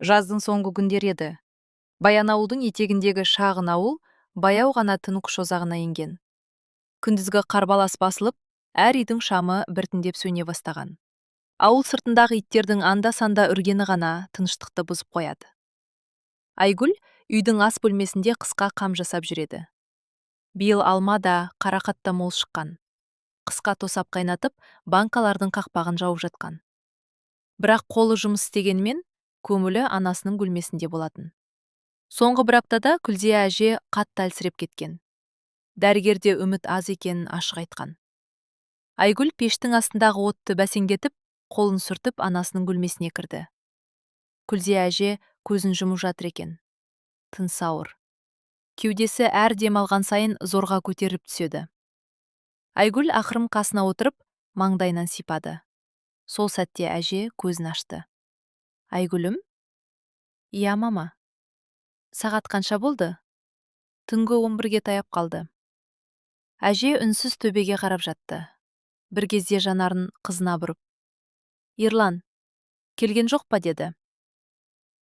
Жаздың соңғы күндері еді. Баянауылдың етегіндегі шағын ауыл баяу ғана түн құшағына енген. Күндізгі қарбалас басылып, әр үйдің шамы біртіндеп сөне бастаған. Ауыл сыртындағы иттердің анда-санда үргені ғана тыныштықты бұзып қояды. Айгүл үйдің ас бөлмесінде қысқа қам жасап жүреді. Биыл алма да, қарақат та мол шыққан. Қысқа тосап қайнатып, банкалардың қақпағын жауып жатқан. Бірақ қолы жұмыс істегенмен, көңілі анасының бөлмесінде болатын. Соңғы бір аптада Күлзия әже қатты әлсіреп кеткен. Дәрігер де үміт аз екенін ашық айтқан. Айгүл пештің астындағы отты бәсеңдетіп, қолын сүртіп, анасының бөлмесіне кірді. Күлзия әже көзін жұмып жатыр екен. Тынысы ауыр. Кеудесі әр дем алған сайын зорға көтеріліп түседі. Айгүл ақырын қасына отырып, маңдайынан сипады. Сол сәтте әже көзін ашты. «Айгүлім?» «Иә, мама». «Сағат қанша болды?» Түнгі 11-ге таяп қалды. Әже үнсіз төбеге қарап жатты. Бір кезде жанарын қызына бұрып: «Ерлан келген жоқ па?» – деді.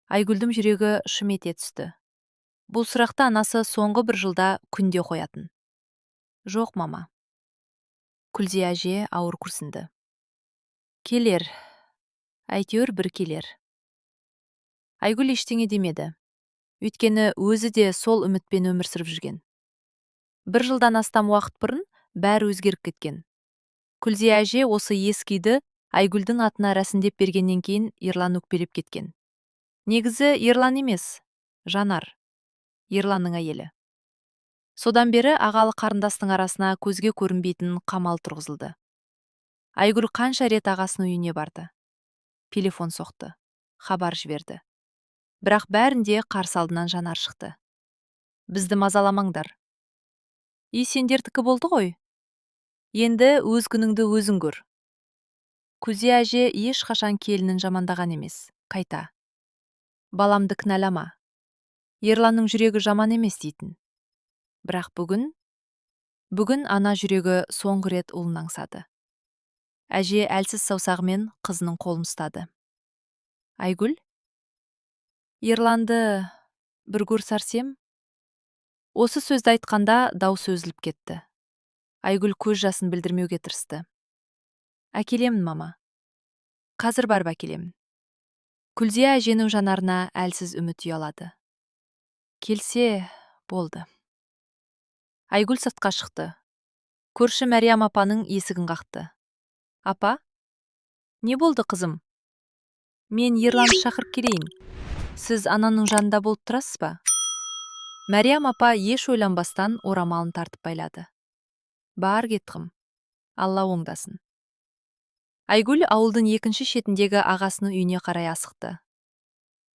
Айгүлдің жүрегі шым ете түсті. Бұл сұрақты анасы соңғы бір жылда күнде қоятын. «Жоқ, мама». Күлзия әже ауыр күрсінді. «Келер, әйтеуір бір келер». Айгүл ештеңе демеді, өйткені өзі де сол үмітпен өмір сүріп жүрген. Бір жылдан астам уақыт бұрын бәрі өзгеріп кеткен. Күлзия әже осы ескі үйді Айгүлдің атына рәсімдеп бергеннен кейін Ерлан өкпелеп кеткен. Негізі Ерлан емес, Жанар, Ерланның әйелі. Содан бері ағалы қарындастың арасына көзге көрінбейтін қамал тұрғызылды. Айгүл қанша рет ағасының үйіне барды, телефон соқты, хабар жіберді, бірақ бәрінде қарсы алдынан Жанар шықты. «Бізді мазаламаңдар. Үй сендердікі болды ғой, енді өз күніңді өзің көр». Күлзия әже ешқашан келінін жамандаған емес, қайта «Баламды кінәлама, Ерланның жүрегі жаман емес» дейтін. Бірақ бүгін ана жүрегі соңғы рет ұлын аңсады. Әже әлсіз саусағымен қызының қолын ұстады. «Айгүл, Ерланды бір көрсарсем». Осы сөзді айтқанда даусы үзіліп кетті. Айгүл көз жасын білдірмеуге тырысты. «Әкелемін, мама. Қазір барып әкелемін». Күлзия әженің жанарына әлсіз үміт ұялады. «Келсе болды». Айгүл сыртқа шықты. Көрші Мәриям апаның есігін қақты. «Апа, не болды, қызым?» «Мен Ерланды шақырып келейін. Сіз ананың жанында болып тұрасыз ба?» Мәриям апа еш ойланбастан орамалын тартып байлады. «Бар, кетқым. Алла оңдасын». Айгүл ауылдың екінші шетіндегі ағасының үйіне қарай асықты.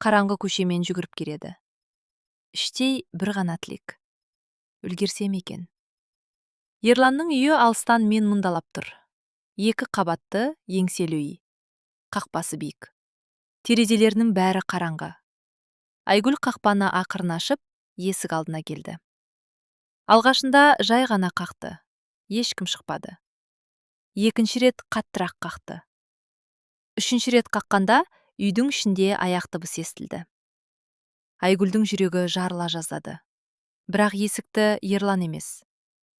Қараңғы көшемен жүгіріп келеді. Іштей бір ғана тілек: үлгерсем екен. Ерланның үйі алыстан мен мұндалап тұр. Екі қабатты еңселі үй. Қақпасы биік. Терезелерінің бәрі қараңғы. Айгүл қақпаны ақырын ашып, есік алдына келді. Алғашында жай ғана қақты. Ешкім шықпады. Екінші рет қаттырақ қақты. Үшінші рет қаққанда үйдің ішінде аяқ дыбыс естілді. Айгүлдің жүрегі жарыла жаздады. Бірақ есікті Ерлан емес,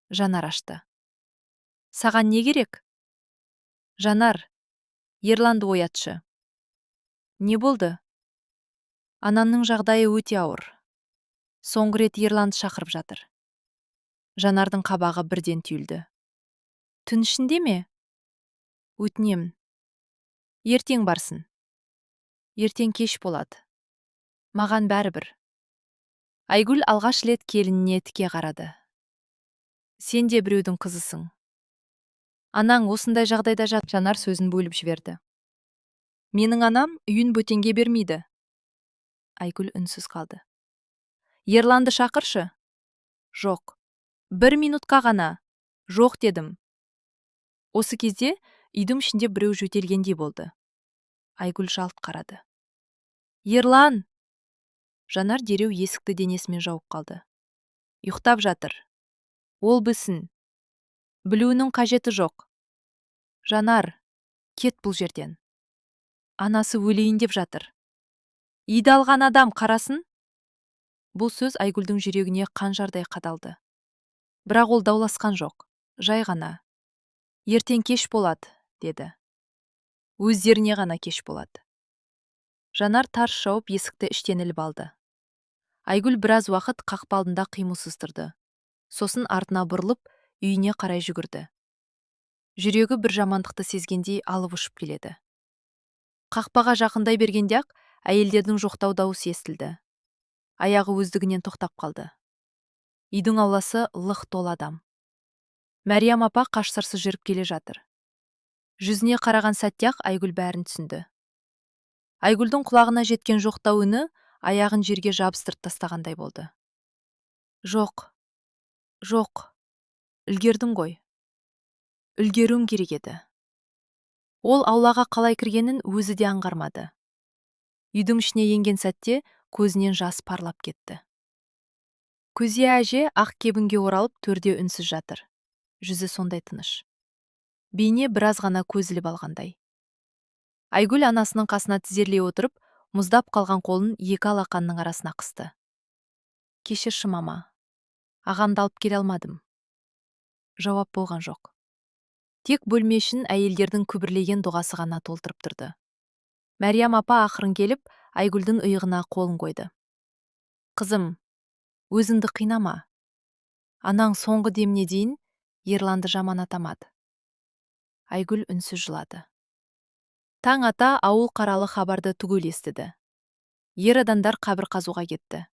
Жанар ашты. «Саған не керек?» «Жанар, Ерланды оятшы». «Не болды?» «Анамның жағдайы өте ауыр. Соңғы рет Ерланды шақырып жатыр». Жанардың қабағы бірден түйілді. «Түн ішінде ме? Өтінемін, ертең барсын». «Ертең кеш болады». «Маған бәрібір». Айгүл алғаш рет келініне тіке қарады. «Сен де біреудің қызысың. Анаң осындай жағдайда жат». Жанар сөзін бөліп жіберді. «Менің анам үйін бөтенге бермейді». Айгүл үнсіз қалды. «Ерланды шақыршы». «Жоқ, бір минутқа ғана». «Жоқ дедім». Осы кезде үйдің ішінде біреу жөтелгендей болды. Айгүл жалт қарады. «Ерлан!» Жанар дереу есікті денесімен жауып қалды. «Ұйықтап жатыр. Ол білсін. Білуінің қажеті жоқ». «Жанар, кет бұл жерден. Анасы өлейін деп жатыр». Үйді алған адам қарасын. Бұл сөз Айгүлдің жүрегіне қанжардай қадалды. Бірақ ол дауласқан жоқ, жай ғана: «Ертең кеш болады», – деді. «Өздеріне ғана кеш болады». Жанар тарс жауып, есікті іштен іліп алды. Айгүл біраз уақыт қақпа алдында қимылсыз тұрды. Сосын артына бұрылып, үйіне қарай жүгірді. Жүрегі бір жамандықты сезгендей алып ұшып келеді. Қақпаға жақындай бергенде-ақ әйелдердің жоқтау дауысы естілді. Аяғы өздігінен тоқтап қалды. Үйдің ауласы лық тола адам. Мәриям апа қашсарсыз жүріп келе жатыр. Жүзіне қараған сәтте-ақ Айгүл бәрін түсінді. Айгүлдің құлағына жеткен жоқтау үні аяғын жерге жабыстырып тастағандай болды. «Жоқ, жоқ, үлгердің ғой. Үлгеруім керек еді». Ол аулаға қалай кіргенін өзі де аңғармады. Үйдің ішіне енген сәтте көзінен жас парлап кетті. Күзия әже ақ кебінге оралып, төрде үнсіз жатыр. Жүзі сондай тыныш. Бейне біраз ғана көз іліп алғандай. Айгүл анасының қасына тізерлей отырып, мұздап қалған қолын екі алақанының арасына қысты. «Кешірші, мама. Ағамды алып келе алмадым». Жауап болған жоқ. Тек бөлме ішін әйелдердің күбірлеген дұғасы ғана толтырып тұрды. Мәриям апа ақырын келіп, Айгүлдің иығына қолын қойды. «Қызым, өзіңді қинама. Анаң соңғы деміне дейін Ерланды жаман атамады». Айгүл үнсіз жылады. Таң ата ауыл қаралы хабарды түгел естіді. Ер адамдар қабір қазуға кетті.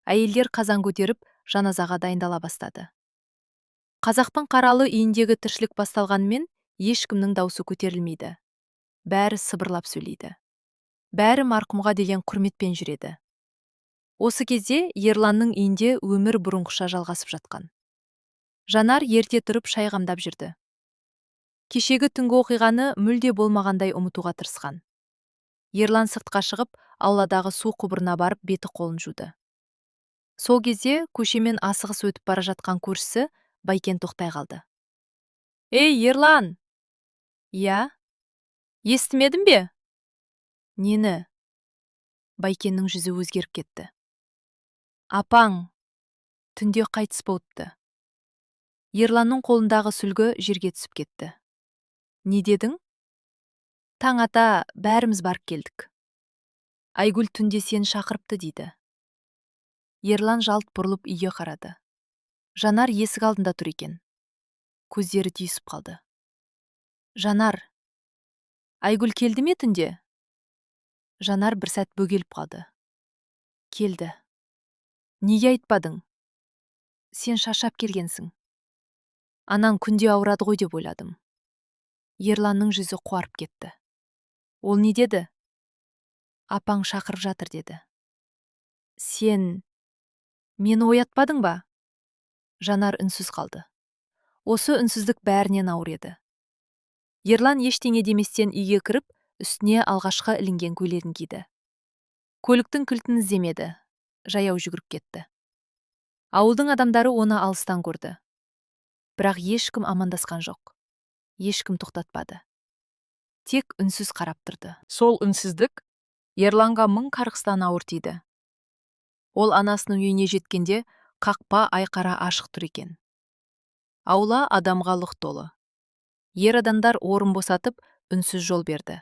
Әйелдер қазан көтеріп, жаназаға дайындала бастады. Қазақтың қаралы үйіндегі тіршілік басталғанымен, ешкімнің даусы көтерілмейді. Бәрі сыбырлап сөйлейді. Бәрі марқұмға деген құрметпен жүреді. Осы кезде Ерланның үйінде өмір бұрынғыша жалғасып жатқан. Жанар ерте тұрып, шай қамдап жүрді. Кешегі түнгі оқиғаны мүлде болмағандай ұмытуға тырысқан. Ерлан сыртқа шығып, ауладағы су құбырына барып, беті қолын жуды. Сол кезде көшемен асығыс өтіп бара жатқан көршісі Байкен тоқтай қалды. «Ей, Ерлан!» «Иә?» «Естімедің бе?» «Нені?» Байкеннің жүзі өзгеріп кетті. «Апаң түнде қайтыс болыпты». Ерланның қолындағы сүлгі жерге түсіп кетті. «Не дедің?» «Таң ата бәріміз барып келдік. Айгүл түнде сені шақырыпты дейді». Ерлан жалт бұрылып, үйге қарады. Жанар есік алдында тұр екен. Көздері түйісіп қалды. «Жанар, Айгүл келді ме түнде?» Жанар бір сәт бөгеліп қалды. «Келді». «Неге айтпадың?» «Сен шаршап келгенсің. Анаң күнде ауырады ғой деп ойладым». Ерланның жүзі қуарып кетті. «Ол не деді?» «Апаң шақырып жатыр деді». «Сен мені оятпадың ба?» Жанар үнсіз қалды. Осы үнсіздік бәрінен ауыр еді. Ерлан ештеңе деместен үйге кіріп, үстіне алғашқы ілінген көйлегін киді. Көліктің кілтін іздемеді, жаяу жүгіріп кетті. Ауылдың адамдары оны алыстан көрді. Бірақ ешкім амандасқан жоқ. Ешкім тоқтатпады. Тек үнсіз қарап тұрды. Сол үнсіздік Ерланға мың қарғыстан ауыр тиді. Ол анасының үйіне жеткенде, қақпа айқара ашық тұр екен. Аула адамға лық толы. Ер адамдар орын босатып, үнсіз жол берді.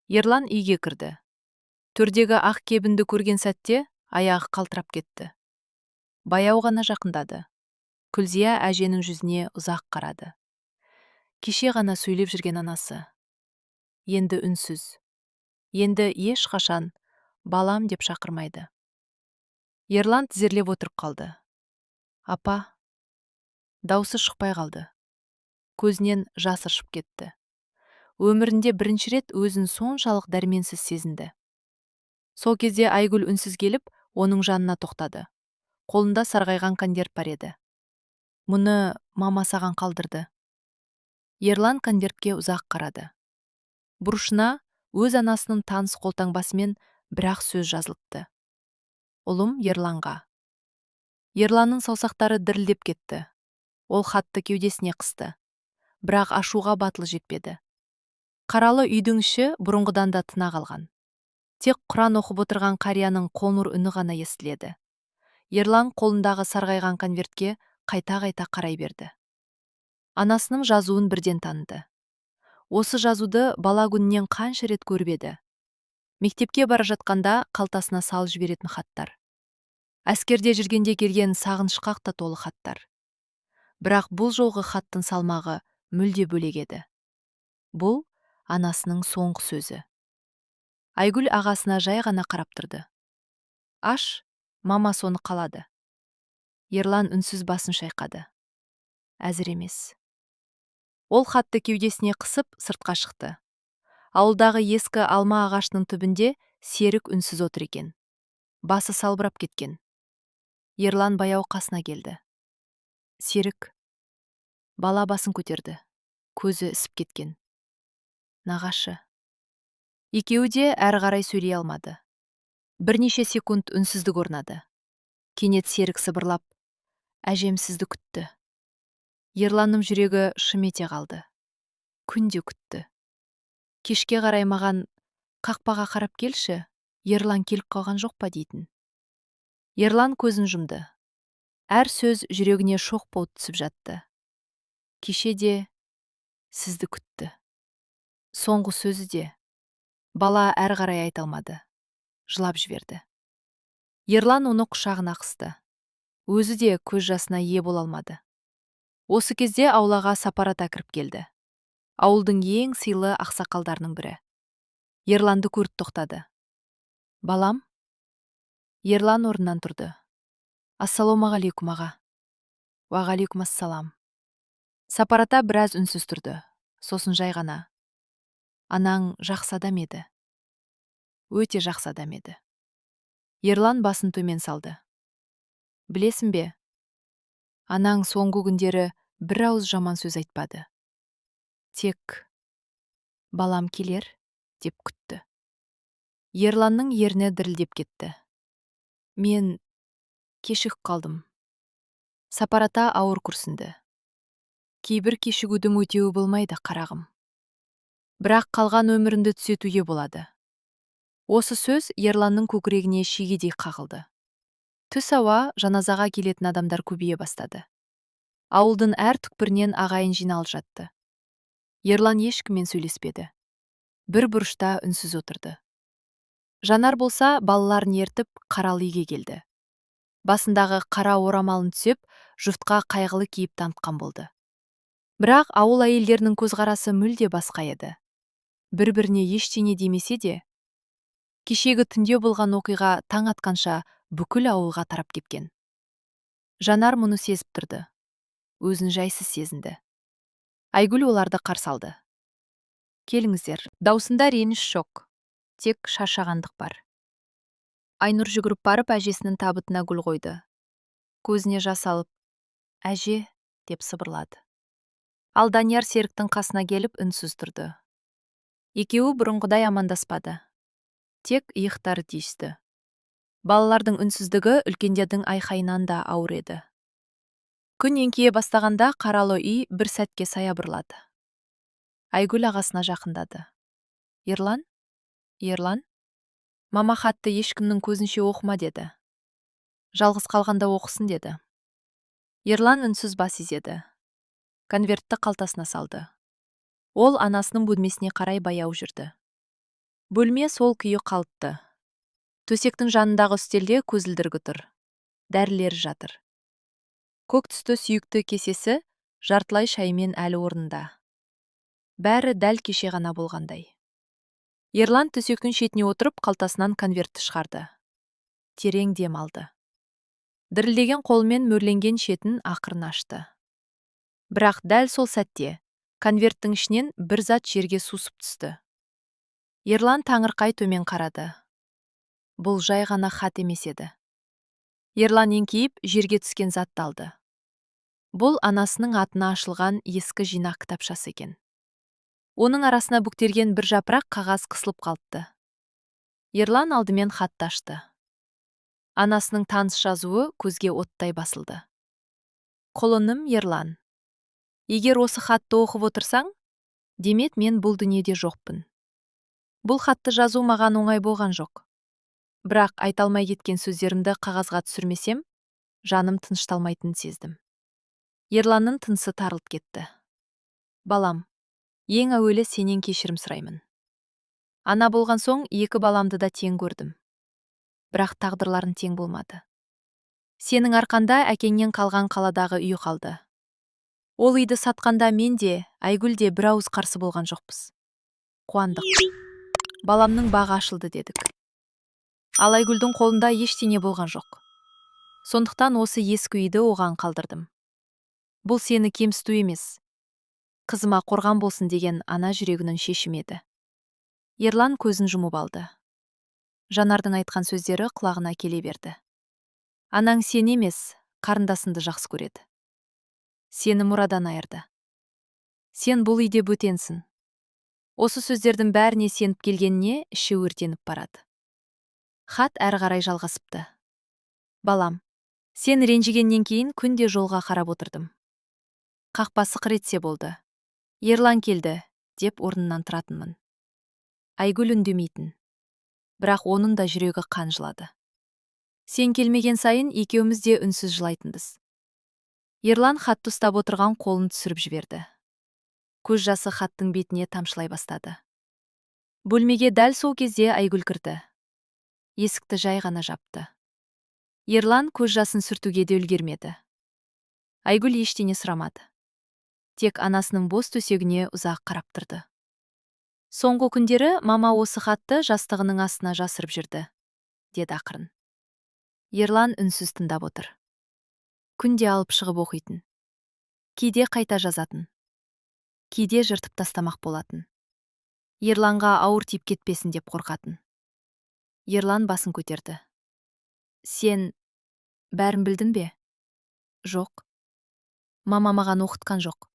Ерлан үйге кірді. Төрдегі ақ кебінді көрген сәтте аяғы қалтырап кетті. Баяу ғана жақындады. Күлзия әженің жүзіне ұзақ қарады. Кеше ғана сөйлеп жүрген анасы. Енді үнсіз. Енді ешқашан «балам» деп шақырмайды. Ерлан тізерлеп отырып қалды. «Апа». Даусы шықпай қалды. Көзінен жас ыршып кетті. Өмірінде бірінші рет өзін соншалық дәрменсіз сезінді. Сол кезде Айгүл үнсіз келіп, оның жанына тоқтады. Қолында сарғайған конверт бар еді. «Мұны мама саған қалдырды». Ерлан конвертке ұзақ қарады. Бұрышына өз анасының таныс қолтаңбасымен бір-ақ сөз жазылыпты: «Ұлым Ерланға». Ерланның саусақтары дірілдеп кетті. Ол хатты кеудесіне қысты. Бірақ ашуға батылы жетпеді. Қаралы үйдің іші бұрынғыдан да тына қалған. Тек құран оқып отырған қарияның қоңыр үні ғана естіледі. Ерлан қолындағы сарғайған конвертке қайта-қайта қарай берді. Анасының жазуын бірден таныды. Осы жазуды бала күнінен қанша рет көріп еді. Мектепке бара жатқанда қалтасына салып жіберетін хаттар. Әскерде жүргенде келген сағынышқа да толы хаттар. Бірақ бұл жолғы хаттың салмағы мүлде бөлек еді. Бұл анасының соңғы сөзі. Айгүл ағасына жай ғана қарап тұрды. «Аш, мама соны қалады». Ерлан үнсіз басын шайқады. Әзір емес. Ол хатты кеудесіне қысып, сыртқа шықты. Ауылдағы ескі алма ағашының түбінде Серік үнсіз отыр екен. Басы салбырап кеткен. Ерлан баяу қасына келді. «Серік». Бала басын көтерді. Көзі ісіп кеткен. «Нағашы». Екеуі де әрі қарай сөйлей алмады. Бірнеше секунд үнсіздік орнады. Кенет Серік сыбырлап: «Әжем сізді күтті». Ерланның жүрегі шым ете қалды. Күнде күтті. Кешке қарай маған: «Қақпаға қарап келші, Ерлан келіп қалған жоқ па?» дейтін. Ерлан көзін жұмды. Әр сөз жүрегіне шоқ болып түсіп жатты. Кеше де сізді күтті. Соңғы сөзі де. Бала әрі қарай айта алмады. Жылап жіберді. Ерлан оны құшағына қысты. Өзі де көз жасына ие бола алмады. Осы кезде аулаға Сапар ата кіріп келді. Ауылдың ең сыйлы ақсақалдарының бірі. Ерланды көріп тоқтады. «Балам?» Ерлан орнынан тұрды. «Ассалаумағалейкум, аға». «Уағалейкум ассалам». Сапар ата біраз үнсіз тұрды. Сосын жай ғана: «Анаң жақсы адам еді. Өте жақсы адам еді». Ерлан басын төмен салды. «Білесің бе, анаң соңғы күндері бір ауыз жаман сөз айтпады. Тек балам келер деп күтті». Ерланның ерні дірілдеп кетті. «Мен кешігіп қалдым». Сапар ата ауыр күрсінді. «Кейбір кешігудің өтеуі болмайды, қарағым. Бірақ қалған өміріңді түзетуге болады». Осы сөз Ерланның көкірегіне шегедей қағылды. Түс ауа жаназаға келетін адамдар көбейе бастады. Ауылдың әр түкпірінен ағайын жиналып жатты. Ерлан ешкіммен сөйлеспеді. Бір бұрышта үнсіз отырды. Жанар болса, балаларын ертіп, қаралы үйге келді. Басындағы қара орамалын түзеп, жұртқа қайғылы кейіп танытқан болды. Бірақ ауыл әйелдерінің көзқарасы мүлде басқа еді. Бір-біріне ештеңе демесе де, кешегі түнде болған оқиға таң атқанша бүкіл ауылға тарап кеткен. Жанар мұны сезіп тұрды. Өзін жайсыз сезінді. Айгүл оларды қарсы алды. «Келіңіздер». Даусында реніш жоқ, тек шаршағандық бар. Айнұр жүгіріп барып, әжесінің табытына гүл қойды. Көзіне жас алып, «Әже», деп сыбырлады. Ал Данияр Серіктің қасына келіп, үнсіз тұрды. Екеуі бұрынғыдай амандаспады. Тек иықтары түйісті. Балалардың үнсіздігі үлкендердің айқайынан да ауыр еді. Күн еңкейе бастағанда қаралы үй бір сәтке саябырлады. Айгүл ағасына жақындады. «Ерлан? Ерлан? Мама хатты ешкімнің көзінше оқыма деді. Жалғыз қалғанда оқысын деді». Ерлан үнсіз бас изеді. Конвертті қалтасына салды. Ол анасының бөлмесіне қарай баяу жүрді. Бөлме сол күйі қалыпты. Төсектің жанындағы үстелде көзілдірігі тұр. Дәрілері жатыр. Көк түсті сүйікті кесесі жартылай шаймен әлі орнында. Бәрі дәл кеше ғана болғандай. Ерлан төсектің шетіне отырып, қалтасынан конвертті шығарды. Терең дем алды. Дірілдеген қолымен мөрленген шетін ақырын ашты. Бірақ дәл сол сәтте конверттің ішінен бір зат жерге сусып түсті. Ерлан таңырқай төмен қарады. Бұл жай ғана хат емес еді. Ерлан еңкейіп, жерге түскен затты алды. Бұл анасының атына ашылған ескі жинақ кітапшасы екен. Оның арасына бүктелген бір жапырақ қағаз қысылып қалыпты. Ерлан алдымен хатты ашты. Анасының таныс жазуы көзге оттай басылды. «Құлыным Ерлан. Егер осы хатты оқып отырсаң, демек, мен бұл дүниеде жоқпын. Бұл хатты жазу маған оңай болған жоқ. Бірақ айта алмай кеткен сөздерімді қағазға түсірмесем, жаным тынышталмайтынын сездім. Ерланның тынысы тарылып кетті. Балам, ең әуелі сенен кешірім сұраймын. Ана болған соң, екі баламды да тең көрдім. Бірақ тағдырларың тең болмады. Сенің арқанда әкеңнен қалған қаладағы үй қалды. Ол үйді сатқанда мен де, Айгүл де бір ауыз қарсы болған жоқпыз. Қуандық. Баламның бағы ашылды дедік. Ал Айгүлдің қолында ештеңе болған жоқ. Сондықтан осы ескі үйді оған қалдырдым. Бұл сені кемсіту емес. Қызыма қорған болсын деген ана жүрегінің шешімі еді. Ерлан көзін жұмып алды. Жанардың айтқан сөздері құлағына келе берді. Анаң сені емес, қарындасыңды жақсы көреді. Сені мұрадан айырды. Сен бұл үйде бөтенсің. Осы сөздердің бәріне сеніп келгеніне іші өртеніп барады. Хат әрі қарай жалғасыпты. Балам, сен ренжігеннен кейін күнде жолға қарап отырдым. Қақпа сықыр етсе болды. Ерлан келді, деп орнынан тұратынмын. Айгүл үндемейтін. Бірақ оның да жүрегі қан жылады. Сен келмеген сайын екеуміз де үнсіз жылайтынбыз. Ерлан хатты ұстап отырған қолын түсіріп жіберді. Көз жасы хаттың бетіне тамшылай бастады. Бөлмеге дәл сол кезде Айгүл кірді. Есікті жай ғана жапты. Ерлан көз жасын сүртуге де үлгермеді. Айгүл ештеңе сұрамады. Тек анасының бос төсегіне ұзақ қарап тұрды. Соңғы күндері мама осы хатты жастығының астына жасырып жүрді, деді ақырын. Ерлан үнсіз тыңдап отыр. Күнде алып шығып оқитын. Кейде қайта жазатын. Кейде жыртып тастамақ болатын. Ерланға ауыр тиіп кетпесін деп қорқатын. Ерлан басын көтерді. Сен бәрін білдің бе? Жоқ. Мама маған оқытқан жоқ.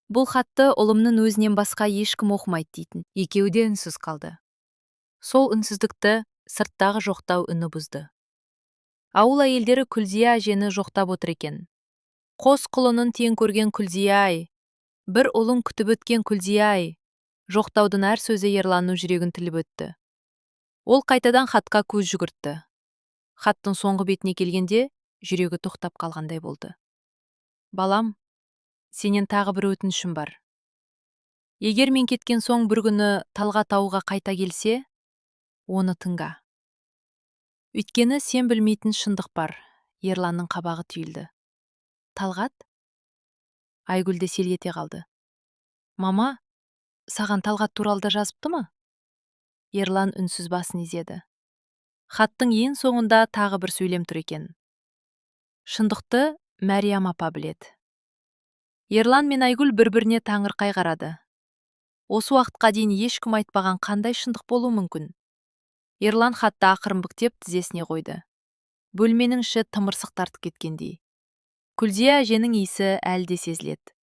Бұл хатты ұлымның өзінен басқа ешкім оқымайды дейтін. Екеуі де үнсіз қалды. Сол үнсіздікті сырттағы жоқтау үні бұзды. Ауыл әйелдері Күлзия әжені жоқтап отыр екен. Қос құлынын тең көрген Күлзия-ай, бір ұлын күтіп өткен Күлзия-ай. Жоқтаудың әр сөзі Ерланның жүрегін тіліп өтті. Ол қайтадан хатқа көз жүгіртті. Хаттың соңғы бетіне келгенде, жүрегі тоқтап қалғандай болды. Балам, сенен тағы бір өтінішім бар. Егер мен кеткен соң бір күні Талғат ауылға қайта келсе, оны тыңда. Өйткені сен білмейтін шындық бар. Ерланның қабағы түйілді. Талғат? Айгүл де селк ете қалды. Мама, саған Талғат туралы да жазыпты ма? Ерлан үнсіз басын изеді. Хаттың ең соңында тағы бір сөйлем тұр екен. Шындықты Мәриям апа біледі. Ерлан мен Айгүл бір-біріне таңырқай қарады. Осы уақытқа дейін ешкім айтпаған қандай шындық болуы мүмкін? Ерлан хатты ақырын бүктеп, тізесіне қойды. Бөлменің іші тымырсық тартып кеткендей. Күлзия әженің иісі әлі де сезіледі.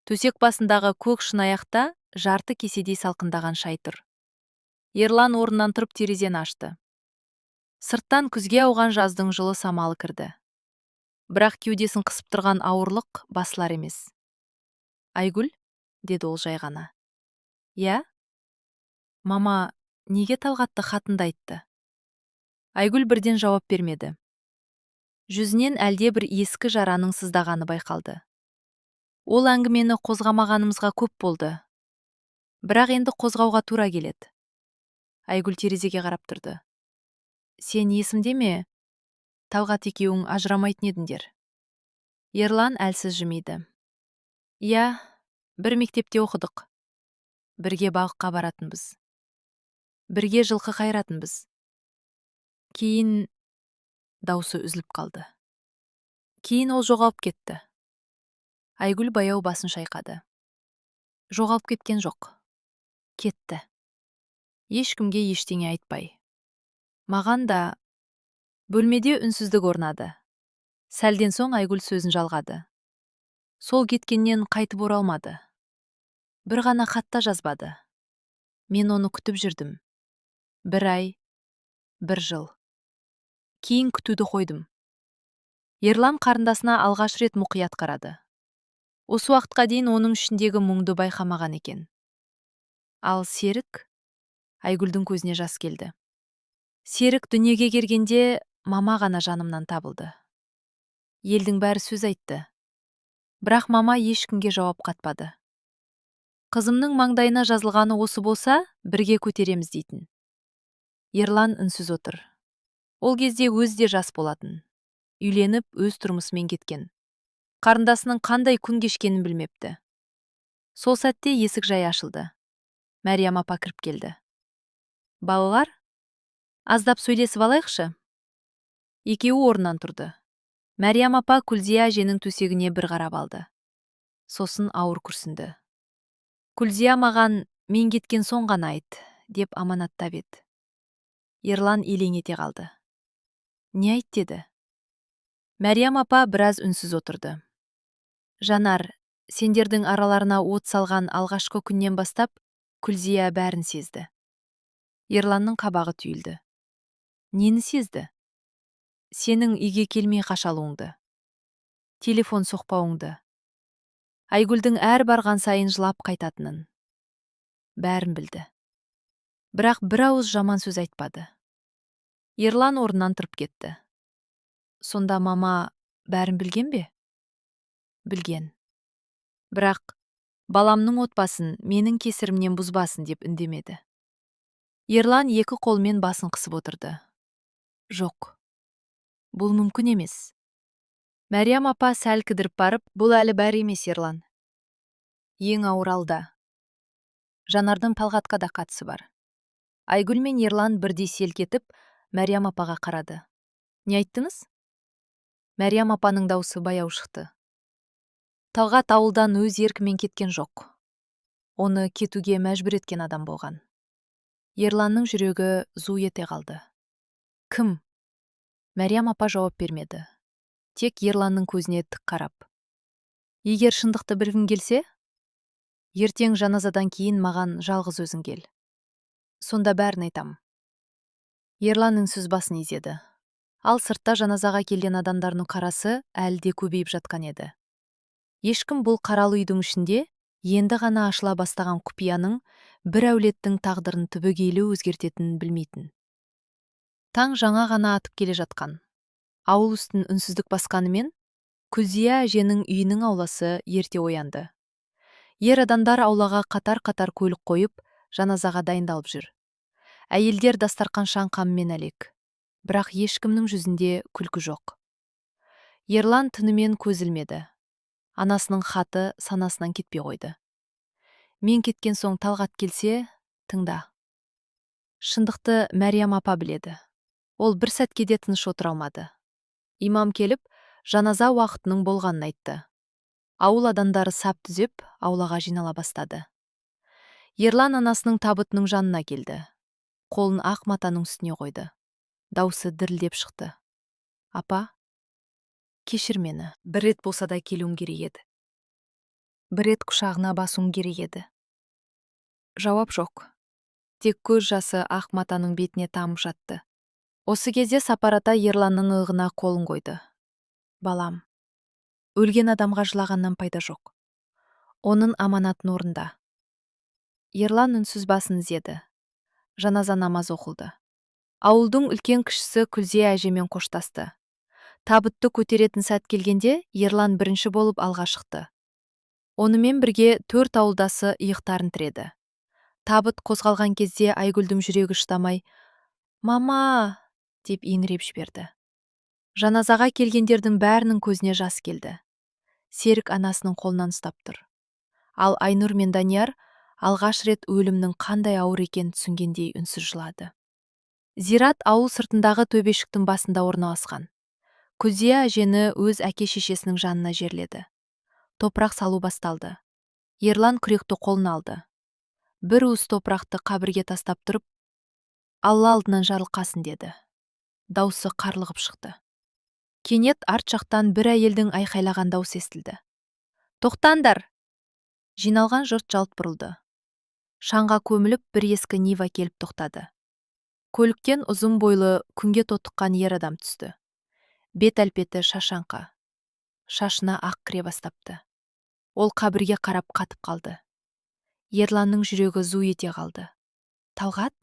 Төсек басындағы көк шынаяқта жарты кеседей салқындаған шай тұр. Ерлан орнынан тұрып, терезені ашты. Сырттан күзге ауған жаздың жылы самалы кірді. Бірақ кеудесін қысып тұрған ауырлық басылар емес. Айгүл, деді ол жай ғана. Иә? Мама неге Талғатты хатында айтты? Айгүл бірден жауап бермеді. Жүзінен әлде бір ескі жараның сыздағаны байқалды. Ол әңгімені қозғамағанымызға көп болды. Бірақ енді қозғауға тура келеді. Айгүл терезеге қарап тұрды. Сен есімде ме? Талғат екеуің ажырамайтын едіңдер. Ерлан әлсіз жымиды. Иә, бір мектепте оқыдық. Бірге балыққа баратынбыз. Бірге жылқы қайыратынбыз. Кейін даусы үзіліп қалды. Кейін ол жоғалып кетті. Айгүл баяу басын шайқады. Жоғалып кеткен жоқ. Кетті. Ешкімге ештеңе айтпай. Маған да. Бөлмеде үнсіздік орнады. Сәлден соң Айгүл сөзін жалғады. Сол кеткеннен қайтып оралмады. Бір ғана хат та жазбады. Мен оны күтіп жүрдім. Бір ай, бір жыл. Кейін күтуді қойдым. Ерлан қарындасына алғаш рет мұқият қарады. Осы уақытқа дейін оның ішіндегі мұңды байқамаған екен. Ал Серік Айгүлдің көзіне жас келді. Серік дүниеге келгенде мама ғана жанымнан табылды. Елдің бәрі сөз айтты. Бірақ мама ешкімге жауап қатпады. Қызымның маңдайына жазылғаны осы болса, бірге көтереміз дейтін. Ерлан үнсіз отыр. Ол кезде өзі де жас болатын. Үйленіп, өз тұрмысымен кеткен. Қарындасының қандай күн кешкенін білмепті. Сол сәтте есік жай ашылды. Мәриям апа кіріп келді. «Балалар, аздап сөйлесіп алайықшы». Екеуі орнынан тұрды. Мәриям апа Күлзия әженің төсегіне бір қарап алды. Сосын ауыр күрсінді. «Күлзия маған мен кеткен соң ғана айт, деп аманаттап еді». Ерлан елең ете қалды. «Не айт деді?» Мәриям апа біраз үнсіз отырды. «Жанар, сендердің араларына от салған алғашқы күннен бастап Күлзия бәрін сезді». Ерланның қабағы түйілді. «Нені сезді?» «Сенің үйге келмей қаша алуыңды. Телефон соқпауыңды. Айгүлдің әр барған сайын жылап қайтатынын. Бәрін білді. Бірақ бір ауыз жаман сөз айтпады». Ерлан орнынан тұрып кетті. «Сонда мама бәрін білген бе?» «Білген. Бірақ баламның отбасын менің кесірімнен бұзбасын деп үндемеді». Ерлан екі қолымен басын қысып отырды. «Жоқ. Бұл мүмкін емес». Мәриям апа сәл кідіріп барып, «Бұл әлі бәрі емес, Ерлан. Ең ауыр алда. Жанардың Талғатқа да қатысы бар». Айгүл мен Ерлан бірдей селк етіп, Мәриям апаға қарады. «Не айттыңыз?» Мәриям апаның даусы баяу шықты. «Талғат ауылдан өз еркімен кеткен жоқ. Оны кетуге мәжбүр еткен адам болған». Ерланның жүрегі зу ете қалды. «Кім?» Мәриям апа жауап бермеді. Тек Ерланның көзіне тік қарап. «Егер шындықты білгің келсе, ертең жаназадан кейін маған жалғыз өзің кел. Сонда бәрін айтам». Ерлан үнсіз басын изеді. Ал сыртта жаназаға келген адамдардың қарасы әлі де көбейіп жатқан еді. Ешкім бұл қаралы үйдің ішінде енді ғана ашыла бастаған құпияның бір әулеттің тағдырын түбегейлі өзгертетінін білмейтін. Таң жаңа ғана атып келе жатқан. Ауыл үстін үнсіздік басқанымен, Күлзия әженің үйінің ауласы ерте оянды. Ер адамдар аулаға қатар-қатар көлік қойып, жаназаға дайындалып жүр. Әйелдер дастарқан қамымен әлек. Бірақ ешкімнің жүзінде күлкі жоқ. Ерлан түнімен көз ілмеді. Анасының хаты санасынан кетпей қойды. «Мен кеткен соң Талғат келсе, тыңда. Шындықты Мәриям апа біледі». Ол бір сәтке де тыныш отыра алмады. Имам келіп, жаназа уақытының болғанын айтты. Ауыл адамдары сап түзеп, аулаға жинала бастады. Ерлан анасының табытының жанына келді. Қолын ақ матаның үстіне қойды. Даусы дірілдеп шықты. «Апа, кешір мені. Бір рет болса да келуім керек еді. Бір рет құшағына басуым керек еді». Жауап жоқ. Тек көз жасы ақ матаның бетіне тамып жатты. Осы кезде Сапар ата Ерланның иығына қолын қойды. «Балам, өлген адамға жылағаннан пайда жоқ. Оның аманатын орында». Ерлан үнсіз басын изеді. Жаназа намаз оқылды. Ауылдың үлкен кішісі Күлзия әжемен қоштасты. Табытты көтеретін сәт келгенде Ерлан бірінші болып алға шықты. Онымен бірге төрт ауылдасы иықтарын тіреді. Табыт қозғалған кезде Айгүлдің жүрегі шыдамай, «Мама!» деп еңіреп жіберді. Жаназаға келгендердің бәрінің көзіне жас келді. Серік анасының қолынан ұстап тұр. Ал Айнұр мен Данияр алғаш рет өлімнің қандай ауыр екенін түсінгендей үнсіз жылады. Зират ауыл сыртындағы төбешіктің басында орналасқан. Күлзия әжені өз әке-шешесінің жанына жерледі. Топырақ салу басталды. Ерлан күректі қолына алды. Бір уыс топырақты қабірге тастап тұрып, «Алла алдынан жарылқасын», деді. Даусы қарлығып шықты. Кенет арт жақтан бір әйелдің айқайлаған даусы естілді. «Тоқтаңдар!» Жиналған жұрт жалт бұрылды. Шаңға көміліп бір ескі Нива келіп тоқтады. Көліктен ұзын бойлы, күнге тотыққан ер адам түсті. Бет әлпеті шашаңқы. Шашына ақ кіре бастапты. Ол қабірге қарап қатып қалды. Ерланның жүрегі зу ете қалды. Талғат?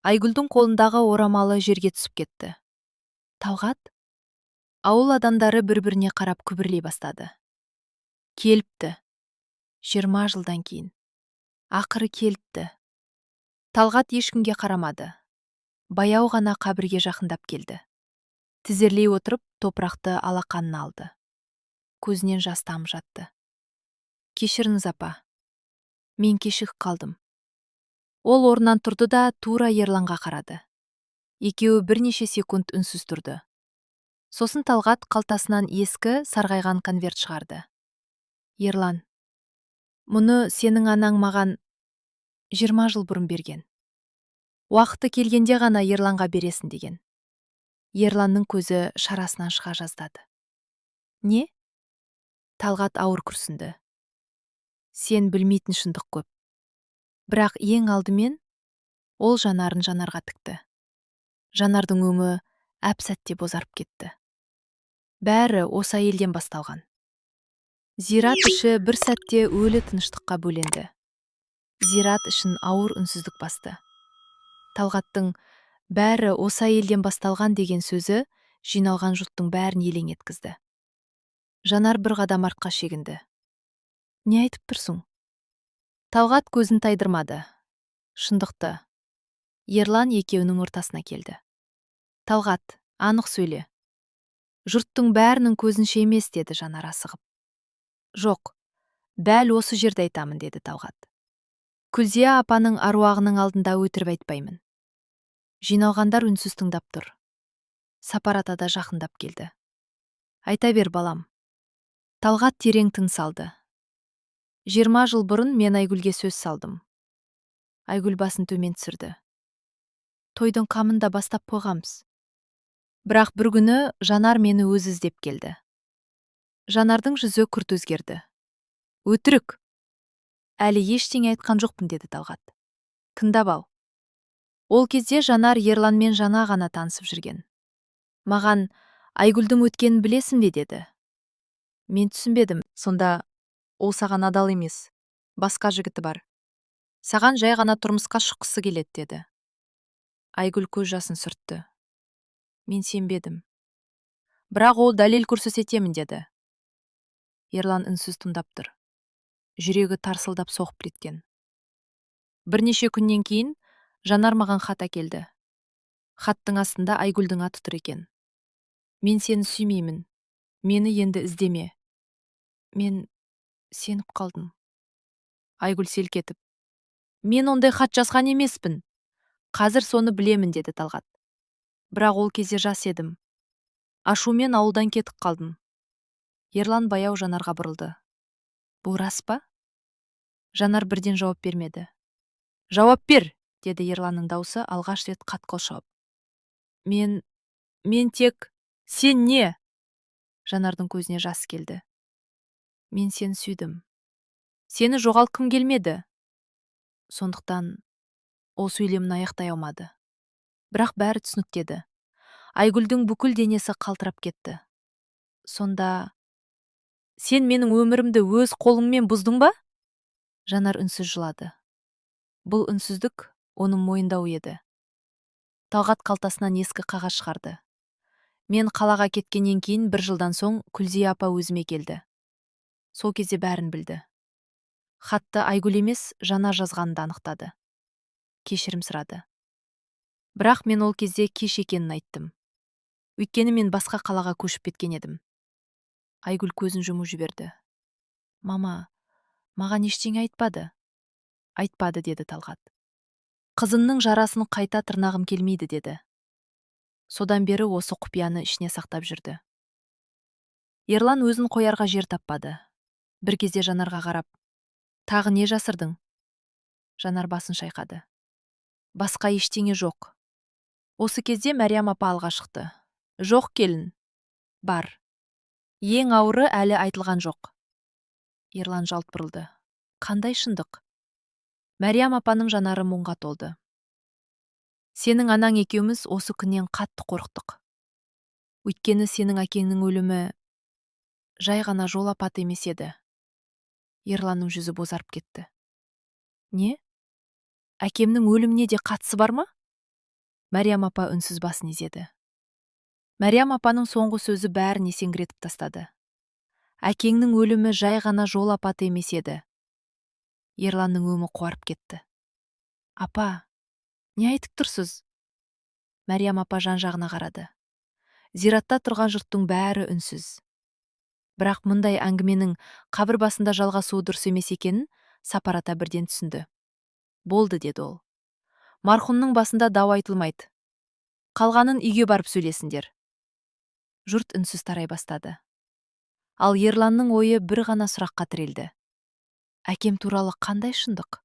Айгүлдің қолындағы орамалы жерге түсіп кетті. Талғат? Ауыл адамдары бір-біріне қарап күбірлей бастады. Келіпті. 20 жылдан кейін. Ақыры келіпті. Талғат ешкімге қарамады. Баяу ғана қабірге жақындап келді. Тізерлей отырып, топырақты алақанына алды. Көзінен жас тамып жатты. «Кешіріңіз, апа. Мен кешігіп қалдым». Ол орнынан тұрды да тура Ерланға қарады. Екеуі бірнеше секунд үнсіз тұрды. Сосын Талғат қалтасынан ескі, сарғайған конверт шығарды. «Ерлан, мұны сенің анаң маған 20 жыл бұрын берген. Уақыты келгенде ғана Ерланға бересің деген». Ерланның көзі шарасынан шыға жаздады. «Не?» Талғат ауыр күрсінді. «Сен білмейтін шындық көп. Бірақ ең алдымен…» Ол жанарын Жанарға тікті. Жанардың өңі әп сәтте бозарып кетті. «Бәрі осы әйелден басталған». Зират іші бір сәтте өлі тыныштыққа бөленді. Зират ішін ауыр үнсіздік басты. Талғаттың «бәрі осы әйелден басталған» деген сөзі жиналған жұрттың бәрін елең еткізді. Жанар бір қадам артқа шегінді. «Не айтып тұрсың?» Талғат көзін тайдырмады. «Шындықты». Ерлан екеуінің ортасына келді. «Талғат, анық сөйле». «Жұрттың бәрінің көзінше емес», – деді Жанар асығып. «Жоқ, дәл осы жерде айтамын», – деді Талғат. «Күлзия апаның аруағының алдында өтірік айтпаймын». Жиналғандар үнсіз тыңдап тұр. Сапар ата да жақындап келді. «Айта бер, балам». Талғат терең тыныс алды. «20 жыл бұрын мен Айгүлге сөз салдым». Айгүл басын төмен түсірді. «Тойдың қамын да бастап қойғанбыз. Бірақ бір күні Жанар мені өзі іздеп келді». Жанардың жүзі күрт өзгерді. «Өтірік! Әлі ештеңе айтқан жоқпын», – деді Талғат. «Тыңдап ал. Ол кезде Жанар Ерланмен жаңа ғана танысып жүрген. Маған: „Айгүлдің өткенін білесің бе?“ – деді. Мен түсінбедім». «Сонда ол саған адал емес, басқа жігіті бар. Саған жай ғана тұрмысқа шыққысы келеді», – деді. Айгүл көз жасын сүртті. «Мен сенбедім. Бірақ ол дәлел көрсетемін деді». Ерлан үнсіз тыңдап тұр. Жүрегі тарсылдап соғып кеткен. «Бірнеше күннен кейін Жанар маған хат әкелді. Хаттың астында Айгүлдің аты тұр екен. „Мен сені сүймеймін. Мені енді іздеме». Мен сеніп қалдым». Айгүл селк етіп: «Мен ондай хат жазған емеспін. Қазір соны білемін», – деді Талғат. «Бірақ ол кезде жас едім. Ашумен ауылдан кетіп қалдым». Ерлан баяу Жанарға бұрылды. «Бұл рас па?» Жанар бірден жауап бермеді. «Жауап бер», – деді Ерланның даусы алғаш рет қатқыл шығып. Мен тек…» «Сен не?» Жанардың көзіне жас келді. «Мен сені сүйдім. Сені жоғалтқым келмеді. Сондықтан…» Ол сөйлемін аяқтай алмады. Бірақ бәрі түсінікті еді. Айгүлдің бүкіл денесі қалтырап кетті. «Сонда сен менің өмірімді өз қолыңмен бұздың ба?» Жанар үнсіз жылады. Бұл үнсіздік оның мойындауы еді. Талғат қалтасынан ескі қағаз шығарды. «Мен қалаға кеткеннен кейін бір жылдан соң Күлзия апа өзіме келді. Сол кезде бәрін білді. Хатты Айгүл емес, Жанар жазғанын да анықтады. Кешірім сұрады. Бірақ мен ол кезде кеш екенін айттым. Өйткені мен басқа қалаға көшіп кеткен едім». Айгүл көзін жұмып жіберді. «Мама маған ештеңе айтпады». «Айтпады», – деді Талғат. «Қызымның жарасын қайта тырнағым келмейді деді. Содан бері осы құпияны ішіне сақтап жүрді». Ерлан өзін қоярға жер таппады. Бір кезде Жанарға қарап: «Тағы не жасырдың?» Жанар басын шайқады. «Басқа ештеңе жоқ». Осы кезде Мәриям апа алға шықты. «Жоқ, келін, бар. Ең ауыры әлі айтылған жоқ». Ерлан жалт бұрылды. «Қандай шындық?» Мәриям апаның жанары мұңға толды. «Сенің анаң екеуміз осы күннен қатты қорықтық. Өйткені сенің әкеңнің өлімі жай ғана жол апаты емес еді». Ерланның жүзі бозарып кетті. «Не?» Әкемнің өліміне де қатысы бар ма? Мәриям апа үнсіз басын изеді. Мәриям апаның соңғы сөзі бәрін есеңгіретіп тастады. Әкеңнің өлімі жай ғана жол апаты емес еді. Ерланның өңі қуарып кетті. Апа, не айтып тұрсыз? Мәриям апа жан-жағына қарады. Зиратта тұрған жұрттың бәрі үнсіз. Бірақ мұндай әңгіменің қабір басында жалғасуы дұрыс емес екенін Сапар ата бірден түсінді. Болды, деді ол. Марқұмның басында дау айтылмайды. Қалғанын үйге барып сөйлесіңдер. Жұрт үнсіз тарай бастады. Ал Ерланның ойы бір ғана сұраққа тірелді. Әкем туралы қандай шындық?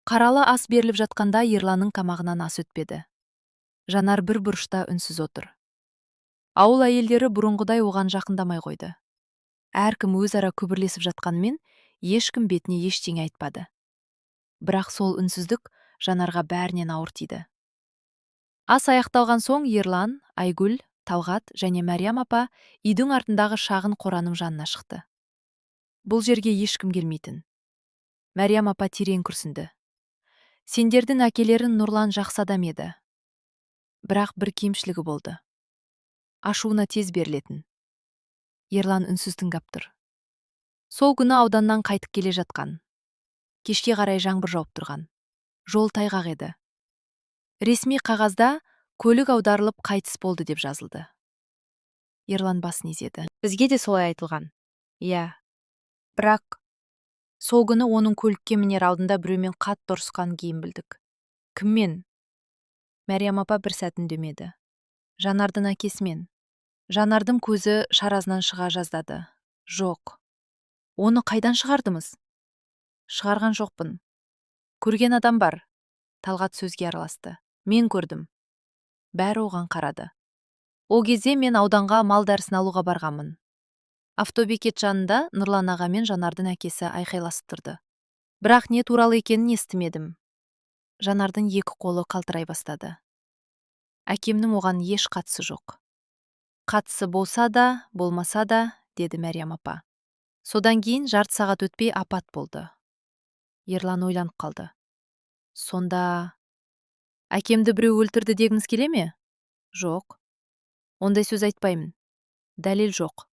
Қаралы ас беріліп жатқанда Ерланның тамағынан ас өтпеді. Жанар бір бұрышта үнсіз отыр. Ауыл әйелдері бұрынғыдай оған жақындамай қойды. Әркім өзара күбірлесіп жатқанымен, ешкім бетіне ештеңе айтпады. Бірақ сол үнсіздік Жанарға бәрінен ауыр тиді. Ас аяқталған соң Ерлан, Айгүл, Талғат және Мәриям апа үйдің артындағы шағын қораның жанына шықты. Бұл жерге ешкім келмейтін. Мәриям апа терең күрсінді. Сендердің әкелерің Нұрлан жақсы адам еді. Бірақ бір кемшілігі болды. Ашуына тез берілетін. Ерлан үнсіз тыңдап тұр. Сол күні ауданнан қайтып келе жатқан. Кешке қарай жаңбыр жауып тұрған. Жол тайғақ еді. Ресми қағазда көлік аударылып қайтыс болды деп жазылды. Ерлан басын изеді. Бізге де солай айтылған. Иә. Бірақ сол күні оның көлікке мінер алдында біреумен қатты ұрысқанын кейін білдік. Кіммен? Мәриям апа бір сәт үндемеді. Жанардың әкесімен. Жанардың көзі шаразынан шыға жаздады. Жоқ. Оны қайдан шығардыңыз? Шығарған жоқпын. Көрген адам бар. Талғат сөзге араласты. Мен көрдім. Бәрі оған қарады. Ол кезде мен ауданға мал дәрісін алуға барғанмын. Автобекет жанында Нұрлан аға мен Жанардың әкесі айқайласып тұрды. Бірақ не туралы екенін естімедім. Жанардың екі қолы қалтырай бастады. Әкемнің оған еш қатысы жоқ. Қатысы болса да, болмаса да, деді Мәриям апа. Содан кейін жарты сағат өтпей апат болды. Ерлан ойланып қалды. Сонда әкемді біреу өлтірді дегіңіз келе ме? Жоқ. Ондай сөз айтпаймын. Дәлел жоқ.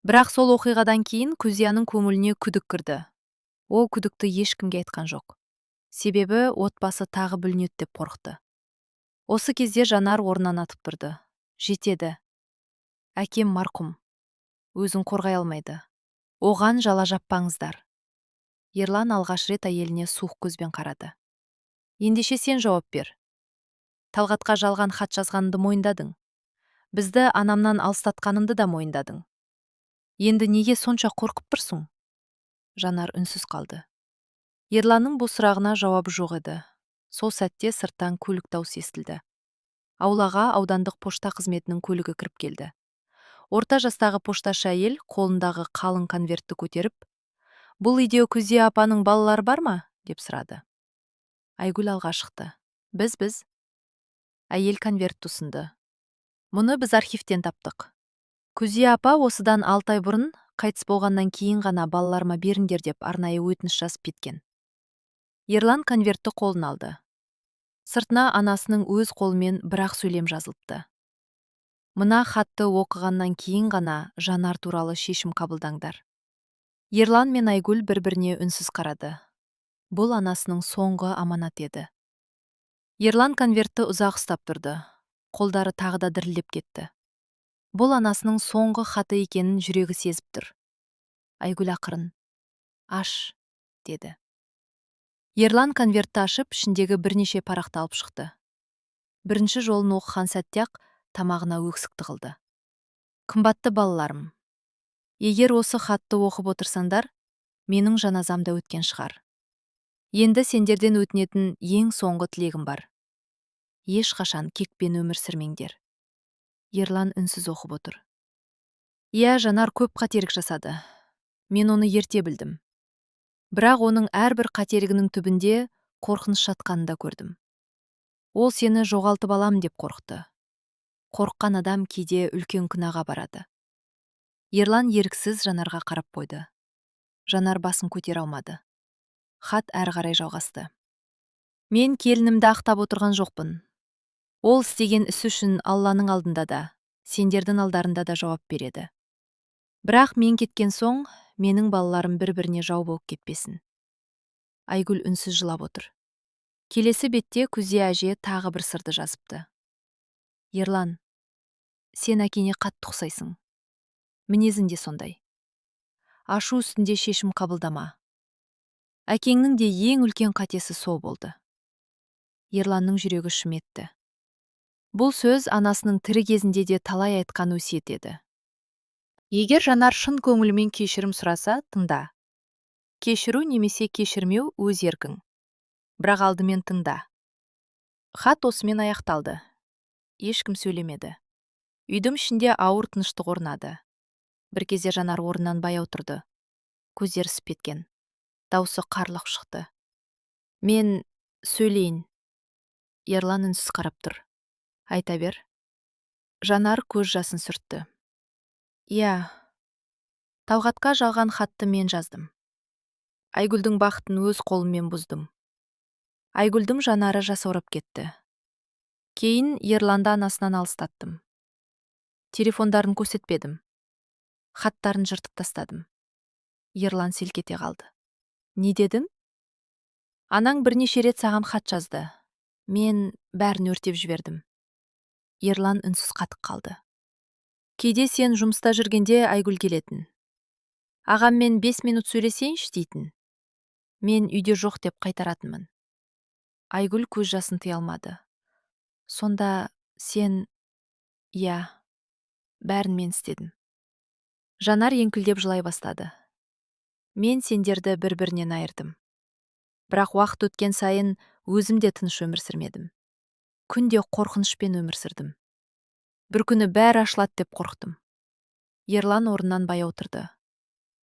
Бірақ сол оқиғадан кейін Күзияның көңіліне күдік кірді. Ол күдікті ешкімге айтқан жоқ. Себебі отбасы тағы бүлінеді деп қорықты. Осы кезде Жанар орнынан атып тұрды. Жетеді. Әкем марқұм. Өзін қорғай алмайды. Оған жала жаппаңыздар. Ерлан алғаш рет әйеліне суық көзбен қарады. Ендеше сен жауап бер. Талғатқа жалған хат жазғаныңды мойындадың. Бізді анамнан алыстатқаныңды да мойындадың. Енді неге сонша қорқып тұрсың? Жанар үнсіз қалды. Ерланның бұл сұрағына жауабы жоқ еді. Сол сәтте сырттан көлік даусы естілді. Аулаға аудандық пошта қызметінің көлігі кіріп келді. Орта жастағы пошташы әйел қолындағы қалың конвертті көтеріп, «Бұл үйде Күзия апаның балалары бар ма?» деп сұрады. Айгүл алға шықты. Біз, біз. Әйел конвертті ұсынды. Мұны біз архивтен таптық. Күзия апа осыдан 6 ай бұрын қайтыс болғаннан кейін ғана балаларыма беріңдер деп арнайы өтініш жазып кеткен. Ерлан конвертті қолына алды. Сыртына анасының өз қолымен бір-ақ сөйлем жазылыпты. Мына хатты оқығаннан кейін ғана Жанар туралы шешім қабылдаңдар. Ерлан мен Айгүл бір-біріне үнсіз қарады. Бұл анасының соңғы аманаты еді. Ерлан конвертті ұзақ ұстап тұрды. Қолдары тағы да дірілдеп кетті. Бұл анасының соңғы хаты екенін жүрегі сезіп тұр. Айгүл ақырын: «Аш», – деді. Ерлан конвертті ашып, ішіндегі бірнеше парақты алып шықты. Бірінші жолын оқыған сәтте-ақ тамағына өксік тығылды. Қымбатты балаларым, егер осы хатты оқып отырсаңдар, менің жаназам да өткен шығар. Енді сендерден өтінетін ең соңғы тілегім бар. Ешқашан кекпен өмір сүрмеңдер. Ерлан үнсіз оқып отыр. Иә, Жанар көп қателік жасады. Мен оны ерте білдім. Бірақ оның әрбір қателігінің түбінде қорқыныш жатқанын да көрдім. Ол сені жоғалтып алам деп қорықты. Қорыққан адам кейде үлкен күнәға барады. Ерлан еріксіз Жанарға қарап қойды. Жанар басын көтере алмады. Хат әрі қарай жалғасты. Мен келінімді ақтап отырған жоқпын. Ол істеген ісі үшін Алланың алдында да, сендердің алдарында да жауап береді. Бірақ мен кеткен соң менің балаларым бір-біріне жау болып кетпесін. Айгүл үнсіз жылап отыр. Келесі бетте Күлзия әже тағы бір сырды жазыпты. Ерлан, сен әкеңе қатты ұқсайсың. Мінезің де сондай. Ашу үстінде шешім қабылдама. Әкеңнің де ең үлкен қатесі сол болды. Ерланның жүрегі шым етті. Бұл сөз анасының тірі кезінде де талай айтқан өсиет еді. Егер Жанар шын көңілімен кешірім сұраса, тыңда. Кешіру немесе кешірмеу өз еркің. Бірақ алдымен тыңда. Хат осымен аяқталды. Ешкім сөйлемеді. Үйдің ішінде ауыр тыныштық орнады. Бір кезде Жанар орнынан баяу тұрды. Көздері ісіп кеткен. Даусы қарлығып шықты. Мен сөйлейін. Ерлан үнсіз қарап тұр. Айта бер. Жанар көз жасын сүртті. Иә. Талғатқа жалған хатты мен жаздым. Айгүлдің бақытын өз қолыммен бұздым. Айгүлдің жанары жасаурап кетті. Кейін Ерланды анасынан алыстаттым. Телефондарын көрсетпедім. Хаттарын жыртып тастадым. Ерлан селк ете қалды. Не дедің? Анаң бірнеше рет саған хат жазды. Мен бәрін өртеп жібердім. Ерлан үнсіз қатып қалды. Кейде сен жұмыста жүргенде Айгүл келетін. Ағаммен 5 минут сөйлесейінші дейтін. Мен үйде жоқ деп қайтаратынмын. Айгүл көз жасын тыя алмады. Сонда сен. Иә, бәрін мен істедім. Жанар еңкілдеп жылай бастады. Мен сендерді бір-бірінен айырдым. Бірақ уақыт өткен сайын өзім де тыныш өмір сүрмедім. Күнде қорқынышпен өмір сүрдім. Бір күні бәрі ашылады деп қорықтым. Ерлан орнынан баяу тұрды.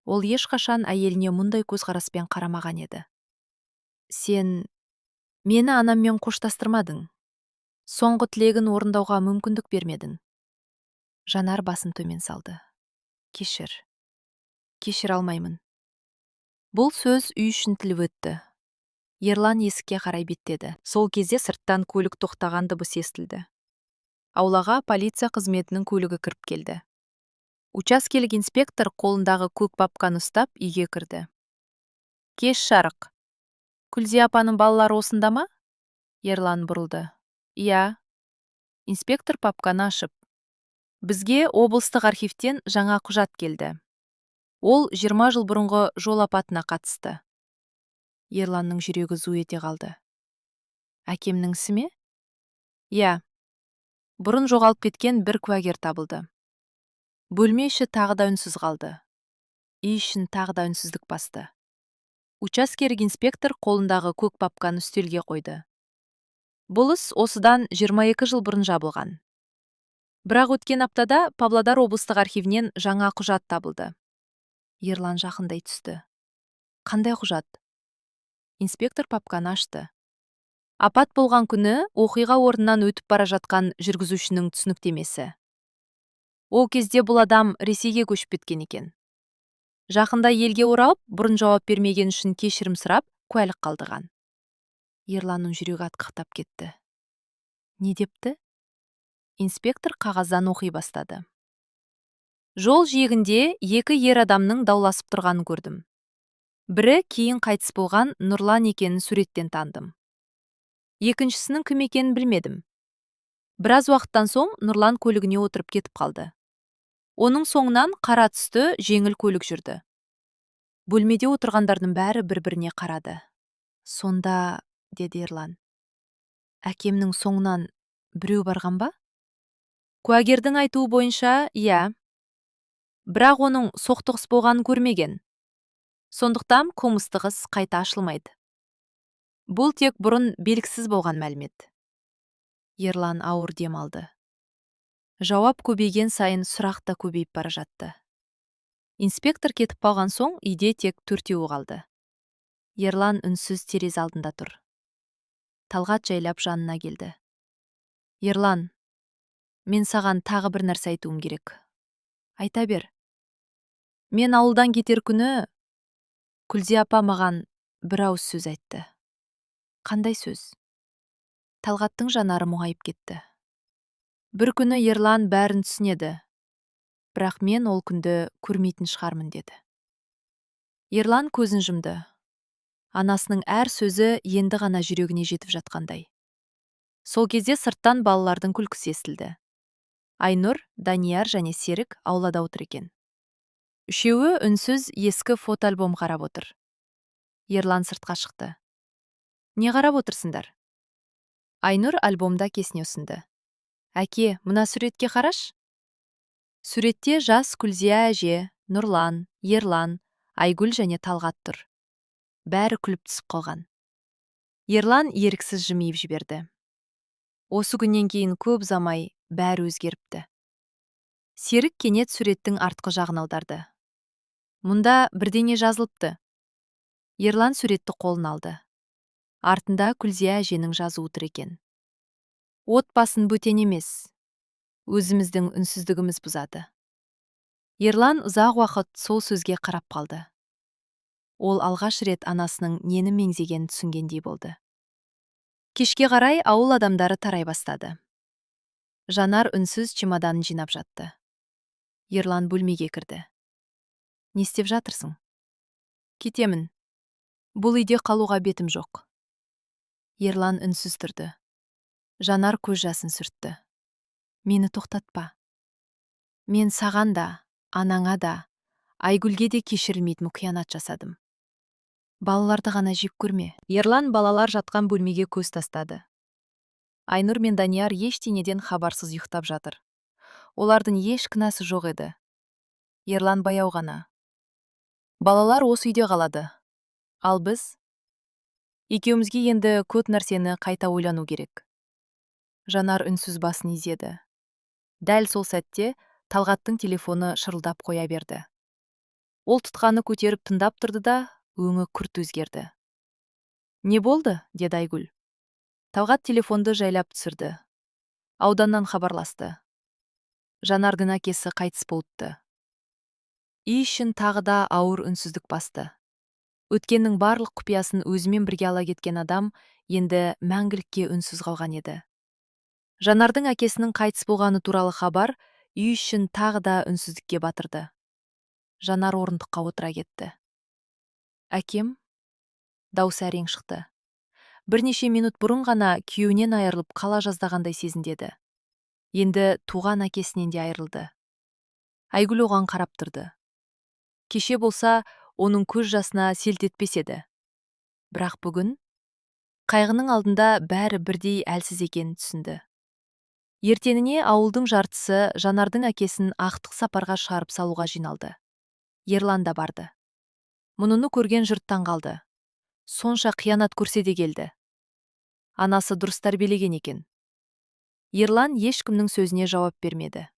Ол ешқашан әйеліне мұндай көзқараспен қарамаған еді. Сен мені анаммен қоштастырмадың. Соңғы тілегін орындауға мүмкіндік бермедің. Жанар басын төмен салды. Кешір. Кешіре алмаймын. Бұл сөз үй ішін тіліп өтті. Ерлан есікке қарай беттеді. Сол кезде сырттан көлік тоқтаған дыбыс естілді. Аулаға полиция қызметінің көлігі кіріп келді. Учаскелік инспектор қолындағы көк папканы ұстап үйге кірді. Кеш жарық. Күлзия апаның балалары осында ма? Ерлан бұрылды. Иә. Инспектор папканы ашып. Бізге облыстық архивтен жаңа құжат келді. Ол 20 жыл бұрынғы жол апатына қатысты. Ерланның жүрегі зу ете қалды. Әкемнің ісі ме? Иә. Бұрын жоғалып кеткен бір куәгер табылды. Бөлме іші тағы да үнсіз қалды. Үй ішін тағы да үнсіздік басты. Учаскелік инспектор қолындағы көк папканы үстелге қойды. Бұл іс осыдан 22 жыл бұрын жабылған. Бірақ өткен аптада Павлодар облыстық архивінен жаңа құжат табылды. Ерлан жақындай түсті. Қандай құжат? Инспектор папканы ашты. Апат болған күні оқиға орнынан өтіп бара жатқан жүргізушінің түсініктемесі. Ол кезде бұл адам Ресейге көшіп кеткен екен. Жақында елге оралып, бұрын жауап бермеген үшін кешірім сұрап, куәлік қалдырған. Ерланның жүрегі атқақтап кетті. Не депті? Инспектор қағаздан оқи бастады. Жол жиегінде екі ер адамның дауласып тұрғанын көрдім. Бірі кейін қайтыс болған Нұрлан екенін суреттен таныдым. Екіншісінің кім екенін білмедім. Біраз уақыттан соң Нұрлан көлігіне отырып кетіп қалды. Оның соңынан қара түсті жеңіл көлік жүрді. Бөлмеде отырғандардың бәрі бір-біріне қарады. Сонда, деді Ерлан. Әкемнің соңынан біреу барған ба? Куәгердің айтуы бойынша, иә. Бірақ оның соқтығыс болғанын көрмеген. Сондықтан қылмыстық іс қайта ашылмайды. Бұл тек бұрын белгісіз болған мәлімет. Ерлан ауыр дем алды. Жауап көбейген сайын сұрақ та көбейіп бара жатты. Инспектор кетіп қалған соң үйде тек төртеуі қалды. Ерлан үнсіз терезе алдында тұр. Талғат жайлап жанына келді. Ерлан, мен саған тағы бір нәрсе айтуым керек. Айта бер. Мен ауылдан кетер күні Күлзия апа маған бір ауыз сөз айтты. Қандай сөз? Талғаттың жанары мұңайып кетті. Бір күні Ерлан бәрін түсінеді, бірақ мен ол күнді көрмейтін шығармын, деді. Ерлан көзін жұмды. Анасының әр сөзі енді ғана жүрегіне жетіп жатқандай. Сол кезде сырттан балалардың күлкісі естілді. Айнұр, Данияр және Серік аулада отыр екен. Үшеуі үнсіз ескі фотоальбом қарап отыр. Ерлан сыртқа шықты. Не қарап отырсыңдар? Айнұр альбомды әкесіне ұсынды. Әке, мына суретке қараш. Суретте жас Күлзия әже, Нұрлан, Ерлан, Айгүл және Талғат тұр. Бәрі күліп түсіп қалған. Ерлан еріксіз жымиып жіберді. Осы күннен кейін көп ұзамай бәрі өзгеріпті. Серік кенет суреттің артқы жағын аударды. Мұнда бірдеңе жазылыпты. Ерлан суретті қолына алды. Артында Күлзия әженің жазуы тұр екен. Отбасын бөтен емес, өзіміздің үнсіздігіміз бұзады. Ерлан ұзақ уақыт сол сөзге қарап қалды. Ол алғаш рет анасының нені меңзегенін түсінгендей болды. Кешке қарай ауыл адамдары тарай бастады. Жанар үнсіз чемоданын жинап жатты. Ерлан бөлмеге кірді. Не істеп жатырсың? Кетемін. Бұл үйде қалуға бетім жоқ. Ерлан үнсіз тұрды. Жанар көз жасын сүртті. Мені тоқтатпа. Мен саған да, анаңа да, Айгүлге де кешірілмейтін қиянат жасадым. Балаларды ғана жек көрме. Ерлан балалар жатқан бөлмеге көз тастады. Айнұр мен Данияр ештеңеден хабарсыз ұйықтап жатыр. Олардың еш кінәсі жоқ еді. Ерлан баяу ғана: Балалар осы үйде қалады. Ал біз екеумізге енді көп нәрсені қайта ойлану керек. Жанар үнсіз басын изеді. Дәл сол сәтте Талғаттың телефоны шырылдап қоя берді. Ол тұтқаны көтеріп тыңдап тұрды да, өңі күрт өзгерді. Не болды? деді Айгүл. Талғат телефонды жайлап түсірді. Ауданнан хабарласты. Жанардың әкесі қайтыс болыпты. Үй ішін тағы да ауыр үнсіздік басты. Өткеннің барлық құпиясын өзімен бірге ала кеткен адам енді мәңгілікке үнсіз қалған еді. Жанардың әкесінің қайтыс болғаны туралы хабар үй ішін тағы да үнсіздікке батырды. Жанар орындыққа отыра кетті. Әкем? Даусы әрең шықты. Бірнеше минут бұрын ғана күйеуінен айырылып қала жаздағандай сезіндеді. Енді туған әкесінен де айырылды. Айгүл оған қарап тұрды. Кеше болса, оның көз жасына селт етпес еді. Бірақ бүгін қайғының алдында бәрі бірдей әлсіз екенін түсінді. Ертеңіне ауылдың жартысы Жанардың әкесін ақтық сапарға шығарып салуға жиналды. Ерлан да барды. Мұныны көрген жұрт таң қалды. Сонша қиянат көрсе де келді. Анасы дұрыс тәрбиелеген екен. Ерлан ешкімнің сөзіне жауап бермеді.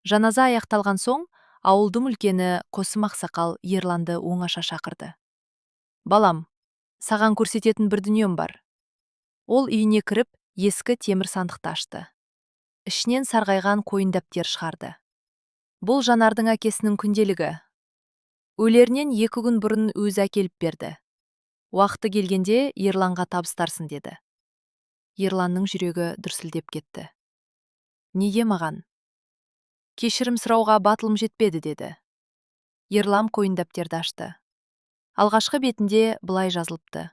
Жаназа аяқталған соң, ауылдың үлкені Қосым ақсақал Ерланды оңаша шақырды. Балам, саған көрсететін бір дүнием бар. Ол үйіне кіріп, ескі темір сандықты ашты. Ішінен сарғайған қойын дәптер шығарды. Бұл Жанардың әкесінің күнделігі. Өлерінен 2 күн бұрын өзі әкеліп берді. Уақыты келгенде Ерланға табыстарсын, деді. Ерланның жүрегі дүрсілдеп кетті. Неге маған? Кешірім сұрауға батылым жетпеді, деді. Ерлан қойын дәптерді ашты. Алғашқы бетінде былай жазылыпты: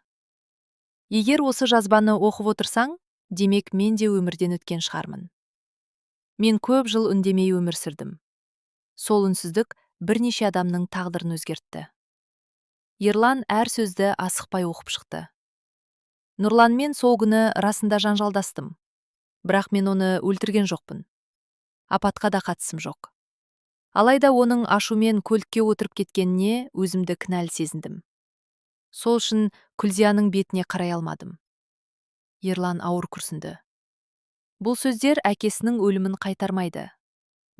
Егер осы жазбаны оқып отырсаң, демек, мен де өмірден өткен шығармын. Мен көп жыл үндемей өмір сүрдім. Сол үнсіздік бірнеше адамның тағдырын өзгертті. Ерлан әр сөзді асықпай оқып шықты. Нұрланмен сол күні расында жанжалдастым. Бірақ мен оны өлтірген жоқпын. Апатқа да қатысым жоқ. Алайда оның ашумен көлікке отырып кеткеніне өзімді кінәлі сезіндім. Сол үшін Күлзияның бетіне қарай алмадым. Ерлан ауыр күрсінді. Бұл сөздер әкесінің өлімін қайтармайды,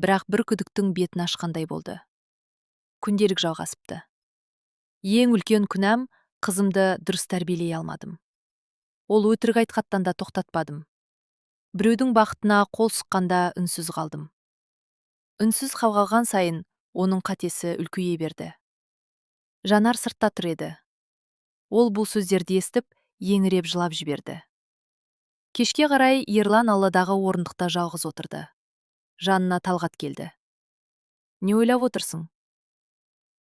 бірақ бір күдіктің бетін ашқандай болды. Күнделік жалғасыпты. Ең үлкен күнәм: қызымды дұрыс тәрбиелей алмадым. Ол өтірік айтқаттан да тоқтатпадым. Біреудің бақытына қол сұққанда үнсіз қалдым. Үнсіз қалған сайын оның қатесі үлкейе берді. Жанар сыртта тұр еді. Ол бұл сөздерді естіп, еңіреп жылап жіберді. Кешке қарай Ерлан ауладағы орындықта жалғыз отырды. Жанына Талғат келді. «Не ойлап отырсың?»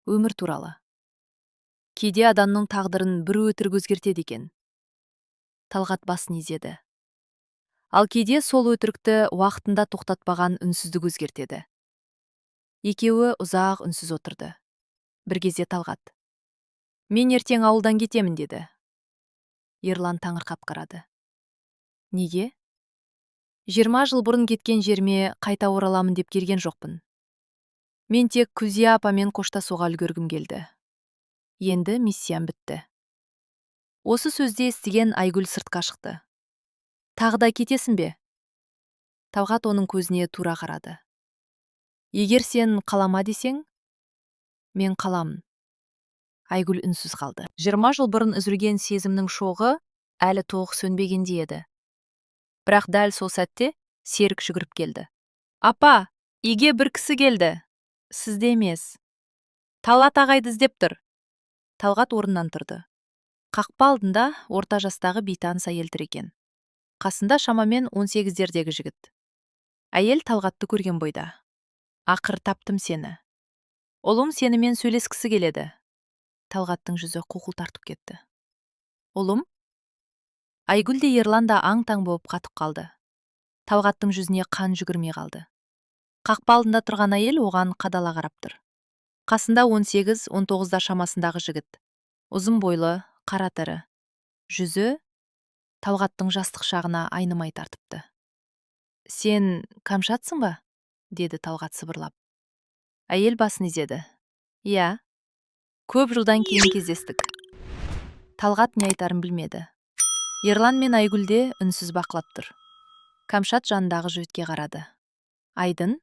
«Өмір туралы. Кейде адамның тағдырын бір өтірік өзгертеді екен». Талғат басын изеді. «Ал кейде сол өтірікті уақытында тоқтатпаған үнсіздік өзгертеді». Екеуі ұзақ үнсіз отырды. Бір кезде Талғат: «Мен ертең ауылдан кетемін», – деді. Ерлан таңырқап қарады. «Неге?» «20 жыл бұрын кеткен жеріме қайта ораламын деп келген жоқпын. Мен тек Күлзия апамен қоштасуға үлгергім келді. Енді миссиям бітті». Осы сөзді естіген Айгүл сыртқа шықты. «Тағы да кетесің бе?» Талғат оның көзіне тура қарады. «Егер сен қалама десең, мен қаламын». Айгүл үнсіз қалды. 20 жыл бұрын үзілген сезімнің шоғы әлі толық сөнбегендей еді. Бірақ дәл сол сәтте Серік жүгіріп келді. «Апа, үйге бір кісі келді. Сізді емес. Талғат ағайды іздеп тұр». Талғат орнынан тұрды. Қақпа алдында орта жастағы бейтаныс әйел тұр екен. Қасында шамамен 18-дердегі жігіт. Әйел Талғатты көрген бойда: «Ақыр таптым сені. Ұлым сенімен сөйлескісі келеді». Талғаттың жүзі қуқыл тартып кетті. «Ұлым?» Айгүл де, Ерлан да аң-таң болып қатып қалды. Талғаттың жүзіне қан жүгірмей қалды. Қақпа алдында тұрған әйел оған қадала қарап тұр. Қасында 18-19-да шамасындағы жігіт. Ұзын бойлы, қара тірі. Жүзі Талғаттың жастық шағына айнымай тартыпты. «Сен Камшатсың ба?» – деді Талғат сыбырлап. Әйел басын изеді. «Иә. Көп жылдан кейін кездестік». Талғат не айтарын білмеді. Ерлан мен Айгүл де үнсіз бақылап тұр. Камшат жанындағы жігітке қарады. «Айдын,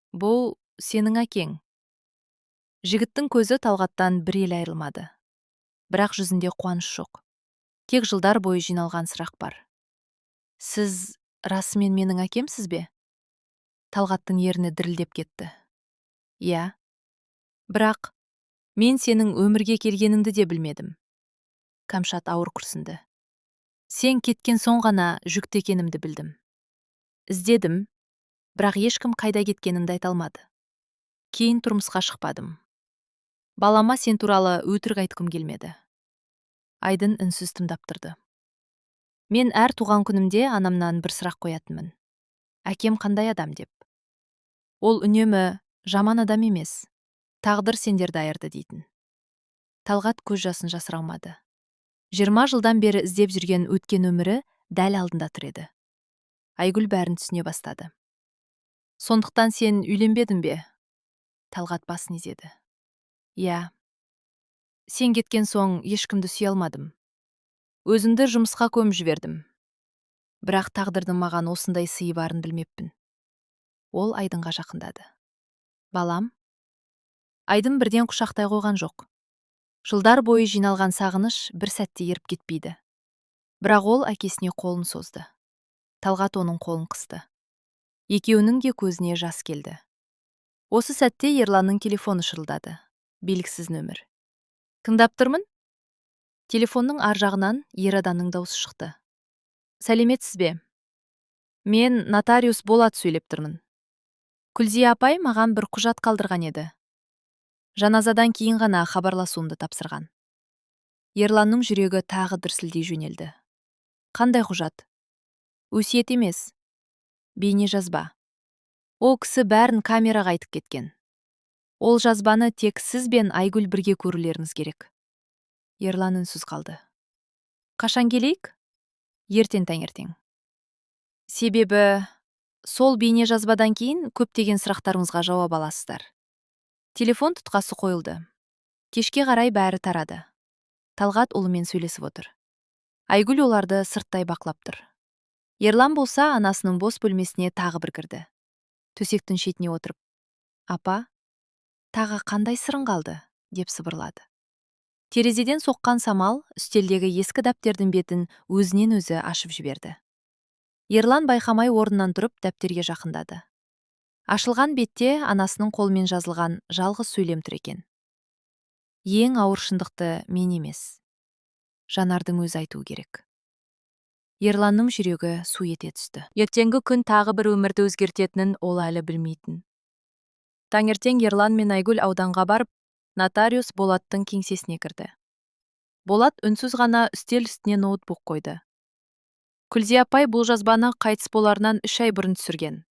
бұл сенің әкең». Жігіттің көзі Талғаттан бір елі айырылмады. Бірақ жүзінде қуаныш жоқ. Тек жылдар бойы жиналған сұрақ бар. «Сіз расымен менің әкемсіз бе?» Талғаттың ерні дірілдеп кетті. «Иә. Бірақ мен сенің өмірге келгеніңді де білмедім». Камшат ауыр күрсінді. «Сен кеткен соң ғана жүкті екенімді білдім. Іздедім, бірақ ешкім қайда кеткенімді айта алмады. Кейін тұрмысқа шықпадым. Балама сен туралы өтірік айтқым келмеді». Айдын үнсіз тыңдап тұрды. «Мен әр туған күнімде анамнан бір сұрақ қоятынмын. Әкем қандай адам деп. Ол үнемі: „Жаман адам емес. Тағдыр сендерді айырды", – дейтін». Талғат көз жасын жасыра алмады. 20 жылдан бері іздеп жүрген өткен өмірі дәл алдында тұр еді. Айгүл бәрін түсіне бастады. «Сондықтан сен үйленбедің бе?» Талғат басын изеді. «Иә. Сен кеткен соң ешкімді сүйе алмадым. Өзімді жұмысқа көміп жібердім. Бірақ тағдырдың маған осындай сыйы барын білмеппін». Ол Айдынға жақындады. «Балам». Айдын бірден құшақтай қойған жоқ. Жылдар бойы жиналған сағыныш бір сәтте еріп кетпейді. Бірақ ол әкесіне қолын созды. Талғат оның қолын қысты. Екеуінің де көзіне жас келді. Осы сәтте Ерланның телефоны шырылдады. Белгісіз нөмір. «Тыңдап тұрмын». Телефонның ар жағынан ер адамның даусы шықты. «Сәлеметсіз бе? Мен нотариус Болат сөйлеп тұрмын. Күлзия апай маған бір құжат қалдырған еді. Жаназадан кейін ғана хабарласуымды тапсырған». Ерланның жүрегі тағы дүрсілдей жөнелді. «Қандай құжат?» «Өсиет емес. Бейне жазба. Ол кісі бәрін камераға айтып кеткен. Ол жазбаны тек сіз бен Айгүл бірге көрулеріңіз керек». Ерлан үнсіз қалды. «Қашан келейік?» «Ертең таңертең. Себебі сол бейне жазбадан кейін көптеген сұрақтарыңызға жауап аласыздар». Телефон тұтқасы қойылды. Кешке қарай бәрі тарады. Талғат ұлымен сөйлесіп отыр. Айгүл оларды сырттай бақылап тұр. Ерлан болса анасының бос бөлмесіне тағы бір кірді. Төсектің шетіне отырып: «Апа, тағы қандай сырың қалды?» – деп сыбырлады. Терезеден соққан самал үстелдегі ескі дәптердің бетін өзінен өзі ашып жіберді. Ерлан байқамай орнынан тұрып, дәптерге жақындады. Ашылған бетте анасының қолымен жазылған жалғыз сөйлем тұр екен: «Ең ауыр шындықты мен емес, Жанардың өзі айтуы керек». Ерланның жүрегі су ете түсті. Ертеңгі күн тағы бір өмірді өзгертетінін ол әлі білмейтін. Таңертең Ерлан мен Айгүл ауданға барып, нотариус Болаттың кеңсесіне кірді. Болат үнсіз ғана үстел үстіне ноутбук қойды. Күлзия апай бұл жазбаны қайтыс боларынан 3 ай бұрын түсірген.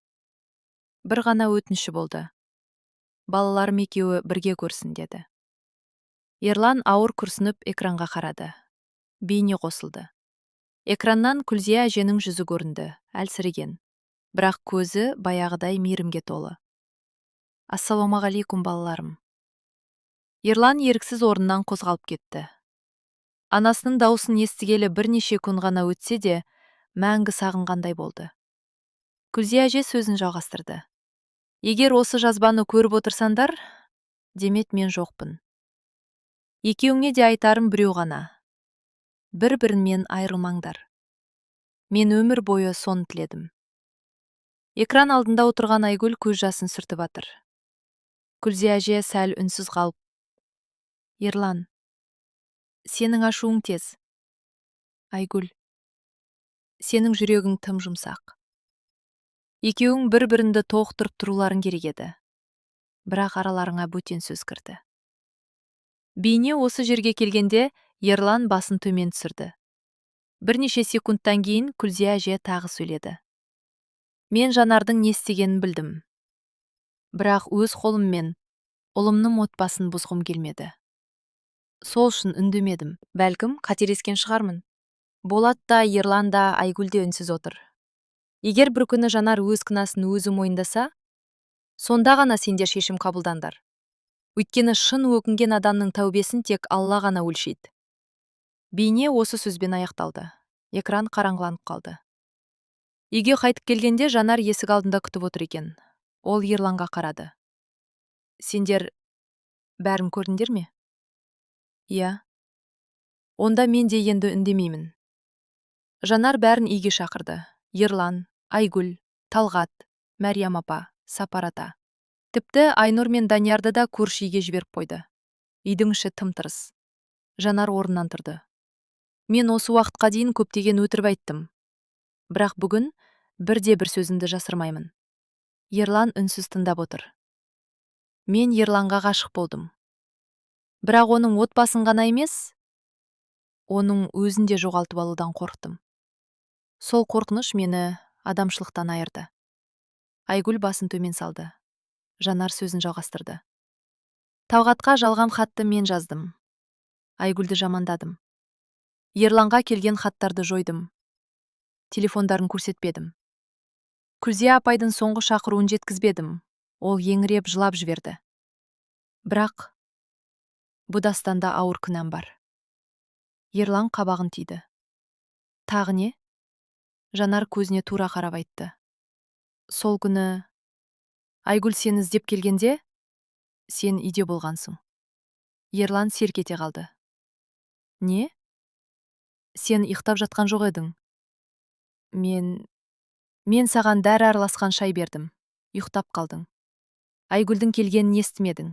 Бір ғана өтініші болды: «Балаларым екеуі бірге көрсін», – деді. Ерлан ауыр күрсініп, экранға қарады. Бейне қосылды. Экраннан Күлзия әженің жүзі көрінді, әлсіреген, бірақ көзі баяғыдай мейірімге толы. «Ассалаумағалейкум, балаларым!» Ерлан еріксіз орнынан қозғалып кетті. Анасының даусын естігелі бірнеше күн ғана өтсе де, мәңгі сағынғандай болды. Күлзия әже сөзін жалғастырды: «Егер осы жазбаны көріп отырсаңдар, демек, мен жоқпын. Екеуіңе де айтарым біреу ғана: бір біріңнен айырылмаңдар. Мен өмір бойы соны тіледім». Экран алдында отырған Айгүл көз жасын сүртіп жатыр. Күлзия әже сәл үнсіз қалып: «Ерлан, сенің ашуың тез. Айгүл, сенің жүрегің тым жұмсақ. Екеуің бір біріңді толықтырып тұруларың керек еді, бірақ араларыңа бөтен сөз кірді». Бейне осы жерге келгенде, Ерлан басын төмен түсірді. Бірнеше секундтан кейін Күлзия әже тағы сөйледі: «Мен Жанардың не істегенін білдім, бірақ өз қолыммен ұлымның отбасын бұзғым келмеді. Сол үшін үндемедім. Бәлкім, қателескен шығармын. Болат та, Ерлан да, Айгүл де үнсіз отыр. Егер бір күні Жанар өз кінәсін өзі мойындаса, сонда ғана сендер шешім қабылдаңдар. Өйткені шын өкінген адамның тәубесін тек Алла ғана өлшейді. Бейне осы сөзбен аяқталды. Экран қараңғыланып қалды. Үйге қайтып келгенде, Жанар есік алдында күтіп отыр екен. Ол Ерланға қарады: «Сендер бәрін көрдіңдер ме?» «Иә». «Онда мен де енді үндемеймін». Жанар бәрін үйге шақырды: Ерлан, Айгүл, Талғат, Мәриям апа, Сапар ата. Тіпті Айнұр мен Даниярды да көрші үйге жіберіп қойды. Үйдің іші тым тырыс. Жанар орнынан тұрды: «Мен осы уақытқа дейін көптеген өтірік айттым, бірақ бүгін бірде бір сөзімді жасырмаймын». Ерлан үнсіз тыңдап отыр. «Мен Ерланға ғашық болдым, бірақ оның отбасын ғана емес, оның өзін де жоғалтып алудан қорықтым. Сол қорқыныш мені адамшылықтан айырды». Айгүл басын төмен салды. Жанар сөзін жалғастырды: «Талғатқа жалған хатты мен жаздым. Айгүлді жамандадым. Ерланға келген хаттарды жойдым. Телефондарын көрсетпедім. Күлзия апайдың соңғы шақыруын жеткізбедім. Ол еңіреп жылап жіберді. Бірақ бұ дастанда ауыр күнәм бар». Ерлан қабағын түйді: «Тағы не?» Жанар көзіне тура қарап айтты: «Сол күні Айгүл сені іздеп келгенде, сен үйде болғансың». Ерлан селк ете қалды: «Не? Сен ұйықтап жатқан жоқ едің». Мен саған дәрі араласқан шай бердім. Ұйықтап қалдың. Айгүлдің келгенін естімедің».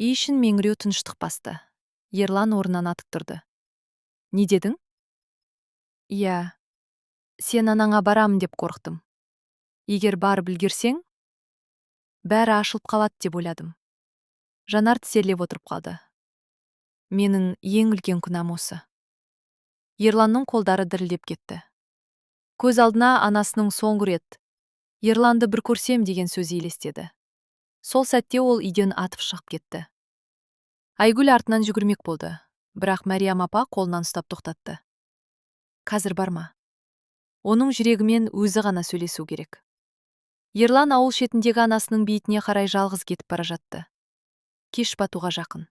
Үй ішін меңіреу тыныштық басты. Ерлан орнынан атып тұрды: «Не дедің?» «Иә, сен анаңа барамын деп қорықтым. Егер барып үлгерсең, бәрі ашылып қалады деп ойладым». Жанар тізерлеп отырып қалды: «Менің ең үлкен күнәм осы». Ерланның қолдары дірілдеп кетті. Көз алдына анасының соңғы рет «Ерланды бір көрсем» деген сөзі елестеді. Сол сәтте ол үйден атып шығып кетті. Айгүл артынан жүгірмек болды, бірақ Мәриям апа қолынан ұстап тоқтатты: «Қазір барма. Оның жүрегімен өзі ғана сөйлесу керек». Ерлан ауыл шетіндегі анасының бейітіне қарай жалғыз кетіп бара жатты. Кеш батуға жақын.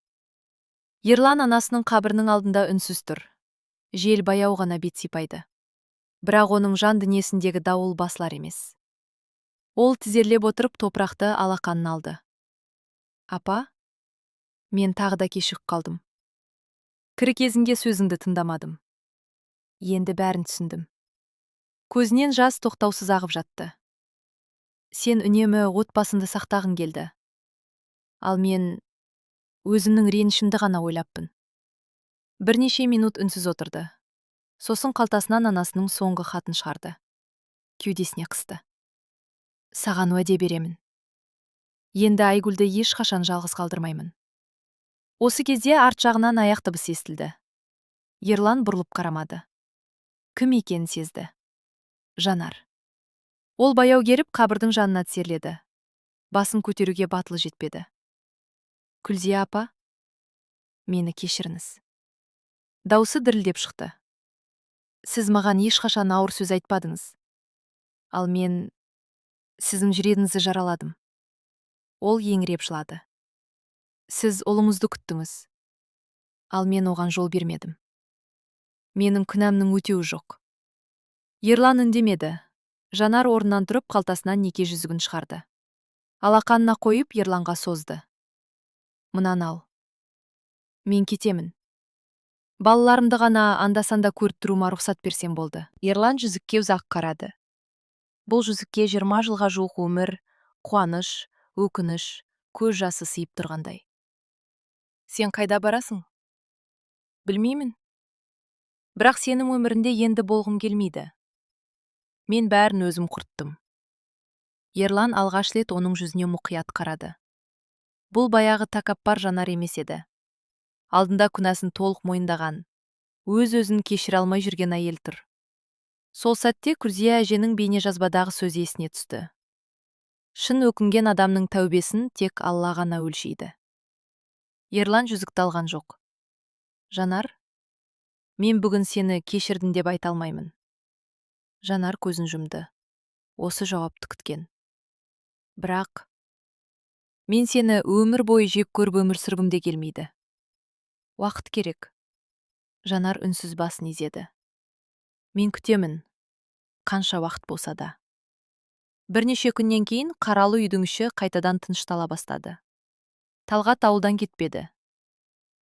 Ерлан анасының қабірінің алдында үнсіз тұр. Жел баяу ғана бет сипайды, бірақ оның жан дүниесіндегі дауыл басылар емес. Ол тізерлеп отырып, топырақты алақанына алды: «Апа, мен тағы да кешігіп қалдым. Тірі кезіңде сөзіңді тыңдамадым. Енді бәрін түсіндім». Көзінен жас тоқтаусыз ағып жатты. «Сен үнемі отбасыңды сақтағың келді. Ал мен өзімнің ренішімді ғана ойлаппын». Бірнеше минут үнсіз отырды. Сосын қалтасынан анасының соңғы хатын шығарды. Кеудесіне қысты. «Саған уәде беремін. Енді Айгүлді ешқашан жалғыз қалдырмаймын». Осы кезде арт жағынан аяқ дыбыс естілді. Ерлан бұрылып қарамады. Кім екенін сезді. Жанар. Ол баяу келіп, қабірдің жанына тізерледі. Басын көтеруге батылы жетпеді. «Күлзия апа, мені кешіріңіз». Даусы дірілдеп шықты. «Сіз маған ешқашан ауыр сөз айтпадыңыз. Ал мен сіздің жүрегіңізді жараладым». Ол еңіреп жылады. «Сіз ұлыңызды күттіңіз. Ал мен оған жол бермедім. Менің күнәмнің өтеуі жоқ». Ерлан үндемеді. Жанар орнынан тұрып, қалтасынан неке жүзігін шығарды. Алақанына қойып, Ерланға созды. «Мынаны ал. Мен кетемін. Балаларымды ғана анда-санда көріп тұруыма рұқсат берсем болды». Ерлан жүзікке ұзақ қарады. Бұл жүзікке 20 жылға жуық өмір, қуаныш, өкініш, көз жасы сыйып тұрғандай. «Сен қайда барасың?» «Білмеймін. Бірақ сенің өмірінде енді болғым келмейді. Мен бәрін өзім құрттым». Ерлан алғаш рет оның жүзіне мұқият қарады. Бұл баяғы тәкаппар Жанар емес еді. Алдында күнәсін толық мойындаған, өз-өзін кешіре алмай жүрген әйел тұр. Сол сәтте Күлзия әженің бейнежазбадағы сөзі есіне түсті. «Шын өкінген адамның тәубесін тек Алла ғана өлшейді». Ерлан жүзікті алған жоқ. «Жанар, мен бүгін сені кешірдім деп айта алмаймын». Жанар көзін жұмды. Осы жауапты күткен. «Бірақ мен сені өмір бойы жек көріп өмір сүргім де келмейді. Уақыт керек». Жанар үнсіз басын изеді. «Мен күтемін, қанша уақыт болса да». Бірнеше күннен кейін қаралы үйдің іші қайтадан тыныштала бастады. Талғат ауылдан кетпеді.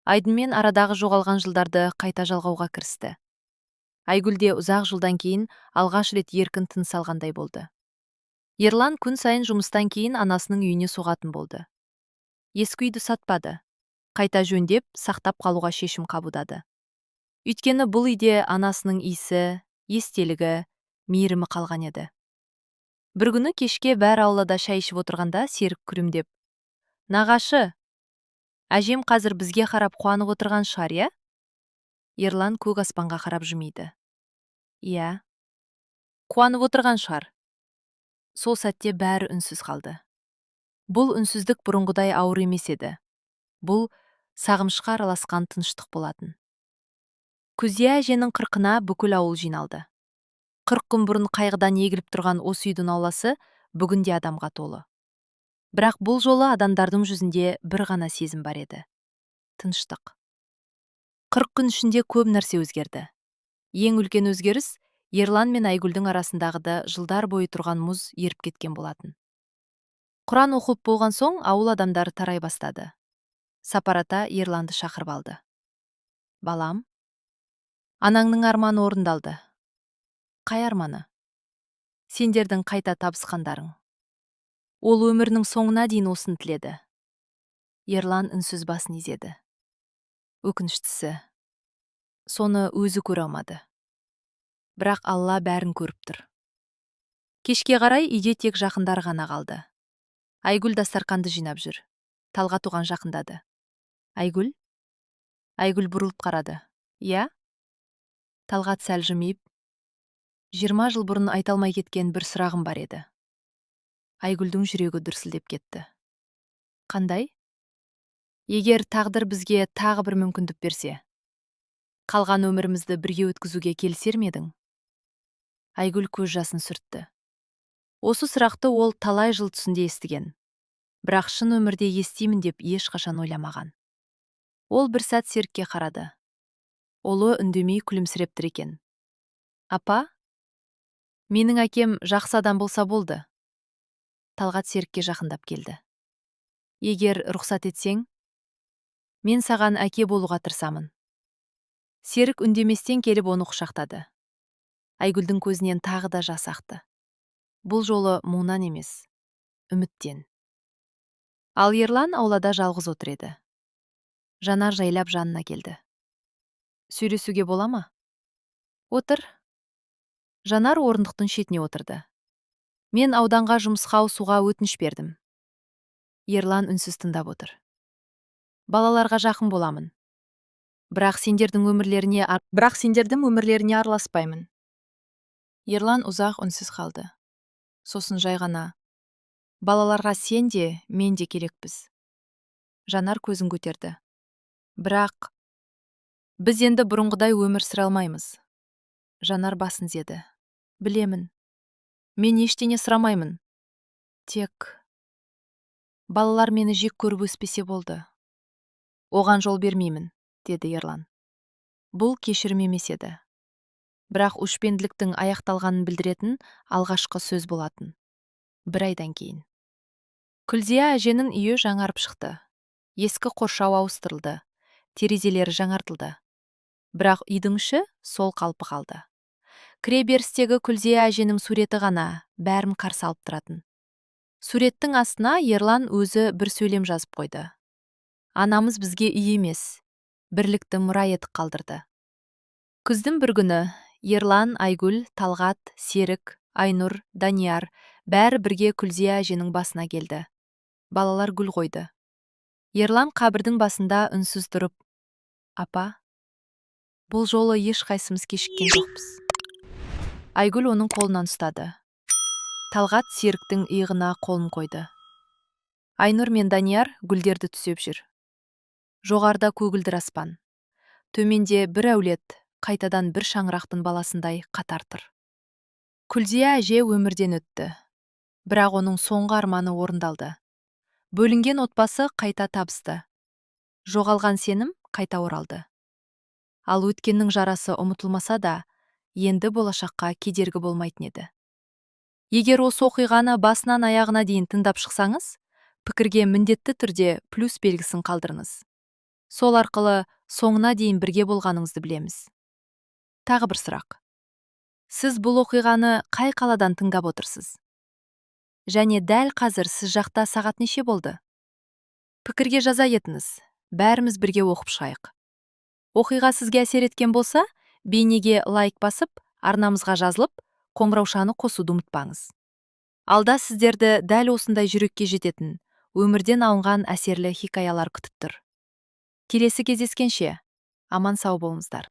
Айдынмен арадағы жоғалған жылдарды қайта жалғауға кірісті. Айгүл де ұзақ жылдан кейін алғаш рет еркін тыныс алғандай болды. Ерлан күн сайын жұмыстан кейін анасының үйіне соғатын болды. Ескі үйді сатпады. Қайта жөндеп, сақтап қалуға шешім қабылдады. Өйткені бұл үйде анасының иісі, естелігі, мейірімі қалған еді. Бір күні кешке бәрі аулада шай ішіп отырғанда Серік күлімдеп: «Нағашы, әжем қазір бізге қарап қуанып отырған шығар, иә?» Ерлан көк аспанға қарап жымиды. «Иә, қуанып отырған шығар». Сол сәтте бәрі үнсіз қалды. Бұл үнсіздік бұрынғыдай ауыр емес еді. Бұл сағынышқа араласқан тыныштық болатын. Күлзия әженің қырқына бүкіл ауыл жиналды. 40 күн бұрын қайғыдан егіліп тұрған осы үйдің ауласы бүгін де адамға толы. Бірақ бұл жолы адамдардың жүзінде бір ғана сезім бар еді: тыныштық. 40 күн ішінде көп нәрсе өзгерді. Ең үлкен өзгеріс — Ерлан мен Айгүлдің арасындағы да жылдар бойы тұрған мұз еріп кеткен болатын. Құран оқылып болған соң, ауыл адамдары тарай бастады. Сапар ата Ерланды шақырып алды. «Балам, анаңның арманы орындалды». «Қай арманы?» «Сендердің қайта табысқандарың. Ол өмірінің соңына дейін осыны тіледі». Ерлан үнсіз басын изеді. Өкініштісі, соны өзі көре алмады. Бірақ Алла бәрін көріп тұр. Кешке қарай үйде тек жақындары ғана қалды. Айгүл дастарқанды жинап жүр. Талғат оған жақындады. «Айгүл». Айгүл бұрылып қарады. «Иә». Талғат сәл жымиып: «20 жыл бұрын айта алмай кеткен бір сұрағым бар еді». Айгүлдің жүрегі дүрсілдеп кетті. «Қандай?» «Егер тағдыр бізге тағы бір мүмкіндік берсе, қалған өмірімізді бірге өткізуге келісер ме едің?» Айгүл көз жасын сүртті. Осы сұрақты ол талай жыл түсінде естіген, бірақ шын өмірде естимін деп ешқашан ойламаған. Ол бір сәт Серікке қарады. Ұлы үндемей күлімсіреп тұр екен. «Апа, менің әкем жақсы адам болса болды». Талғат Серікке жақындап келді. «Егер рұқсат етсең, мен саған әке болуға тырысамын». Серік үндеместен келіп оны құшақтады. Айгүлдің көзінен тағы да жас ақты. Бұл жолы мұңнан емес, үміттен. Ал Ерлан аулада жалғыз отыр еді. Жанар жайлап жанына келді. «Сөйлесуге бола ма?» Отыр. Жанар орындықтың шетіне отырды. Мен ауданға жұмысқа ауысуға өтініш бердім. Ерлан үнсіз тыңдап отыр. Балаларға жақын боламын. Бірақ сендердің өмірлеріне араласпаймын. Ерлан ұзақ үнсіз қалды. Сосын жай ғана: «Балаларға сен де, мен де керекпіз». Жанар көзін көтерді. Бірақ біз енді бұрынғыдай өмір сүре алмаймыз. Жанар басын изеді. Білемін. Мен ештеңе сұрамаймын. Тек балалар мені жек көріп өспесе болды. Оған жол бермеймін, деді Ерлан. Бұл кешірім емес еді. Бірақ өшпенділіктің аяқталғанын білдіретін алғашқы сөз болатын. Бір айдан кейін. Күлзия әженің үйі жаңарып шықты. Ескі қоршау ауыстырылды, терезелері жаңартылды. Бірақ үйдің іші сол қалпы қалды. Кіре берістегі Күлзия әженің суреті ғана бәрін қарсы алып тұратын. Суреттің астына Ерлан өзі бір сөйлем жазып қойды. Анамыз бізге үй емес, бірлікті мұра етіп қалдырды. Күздің бір күні Ерлан, Айгүл, Талғат, Серік, Айнұр, Данияр бәрі бірге Күлзия әженің басына келді. Балалар гүл қойды. Ерлан қабірдің басында үнсіз тұрып: «Апа, бұл жолы ешқайсымыз кешіккен жоқпыз». Айгүл оның қолынан ұстады. Талғат Серіктің иығына қолын қойды. Айнұр мен Данияр гүлдерді түсеп жүр. Жоғарыда көгілдір аспан. Төменде бір әулет қайтадан бір шаңырақтың баласындай қатар тұр. Күлзия әже өмірден өтті. Бірақ оның соңғы арманы орындалды. Бөлінген отбасы қайта табысты. Жоғалған сенім қайта оралды. Ал өткеннің жарасы ұмытылмаса да, енді болашаққа кедергі болмайтын еді. Егер осы оқиғаны басынан аяғына дейін тыңдап шықсаңыз, пікірге міндетті түрде плюс белгісін қалдырыңыз. Сол арқылы соңына дейін бірге болғаныңызды білеміз. Тағы бір сұрақ. Сіз бұл оқиғаны қай қаладан тыңдап отырсыз? Және дәл қазір сіз жақта сағат неше болды? Пікірге жаза кетіңіз. Бәріміз бірге оқып шығайық. Оқиға сізге әсер еткен болса, бейнеге лайк басып, арнамызға жазылып, қоңыраушаны қосуды ұмытпаңыз. Алда сіздерді дәл осындай жүрекке жететін, өмірден алынған әсерлі хикаялар күтіп тұр. Келесі кездескенше, аман сау болыңыздар.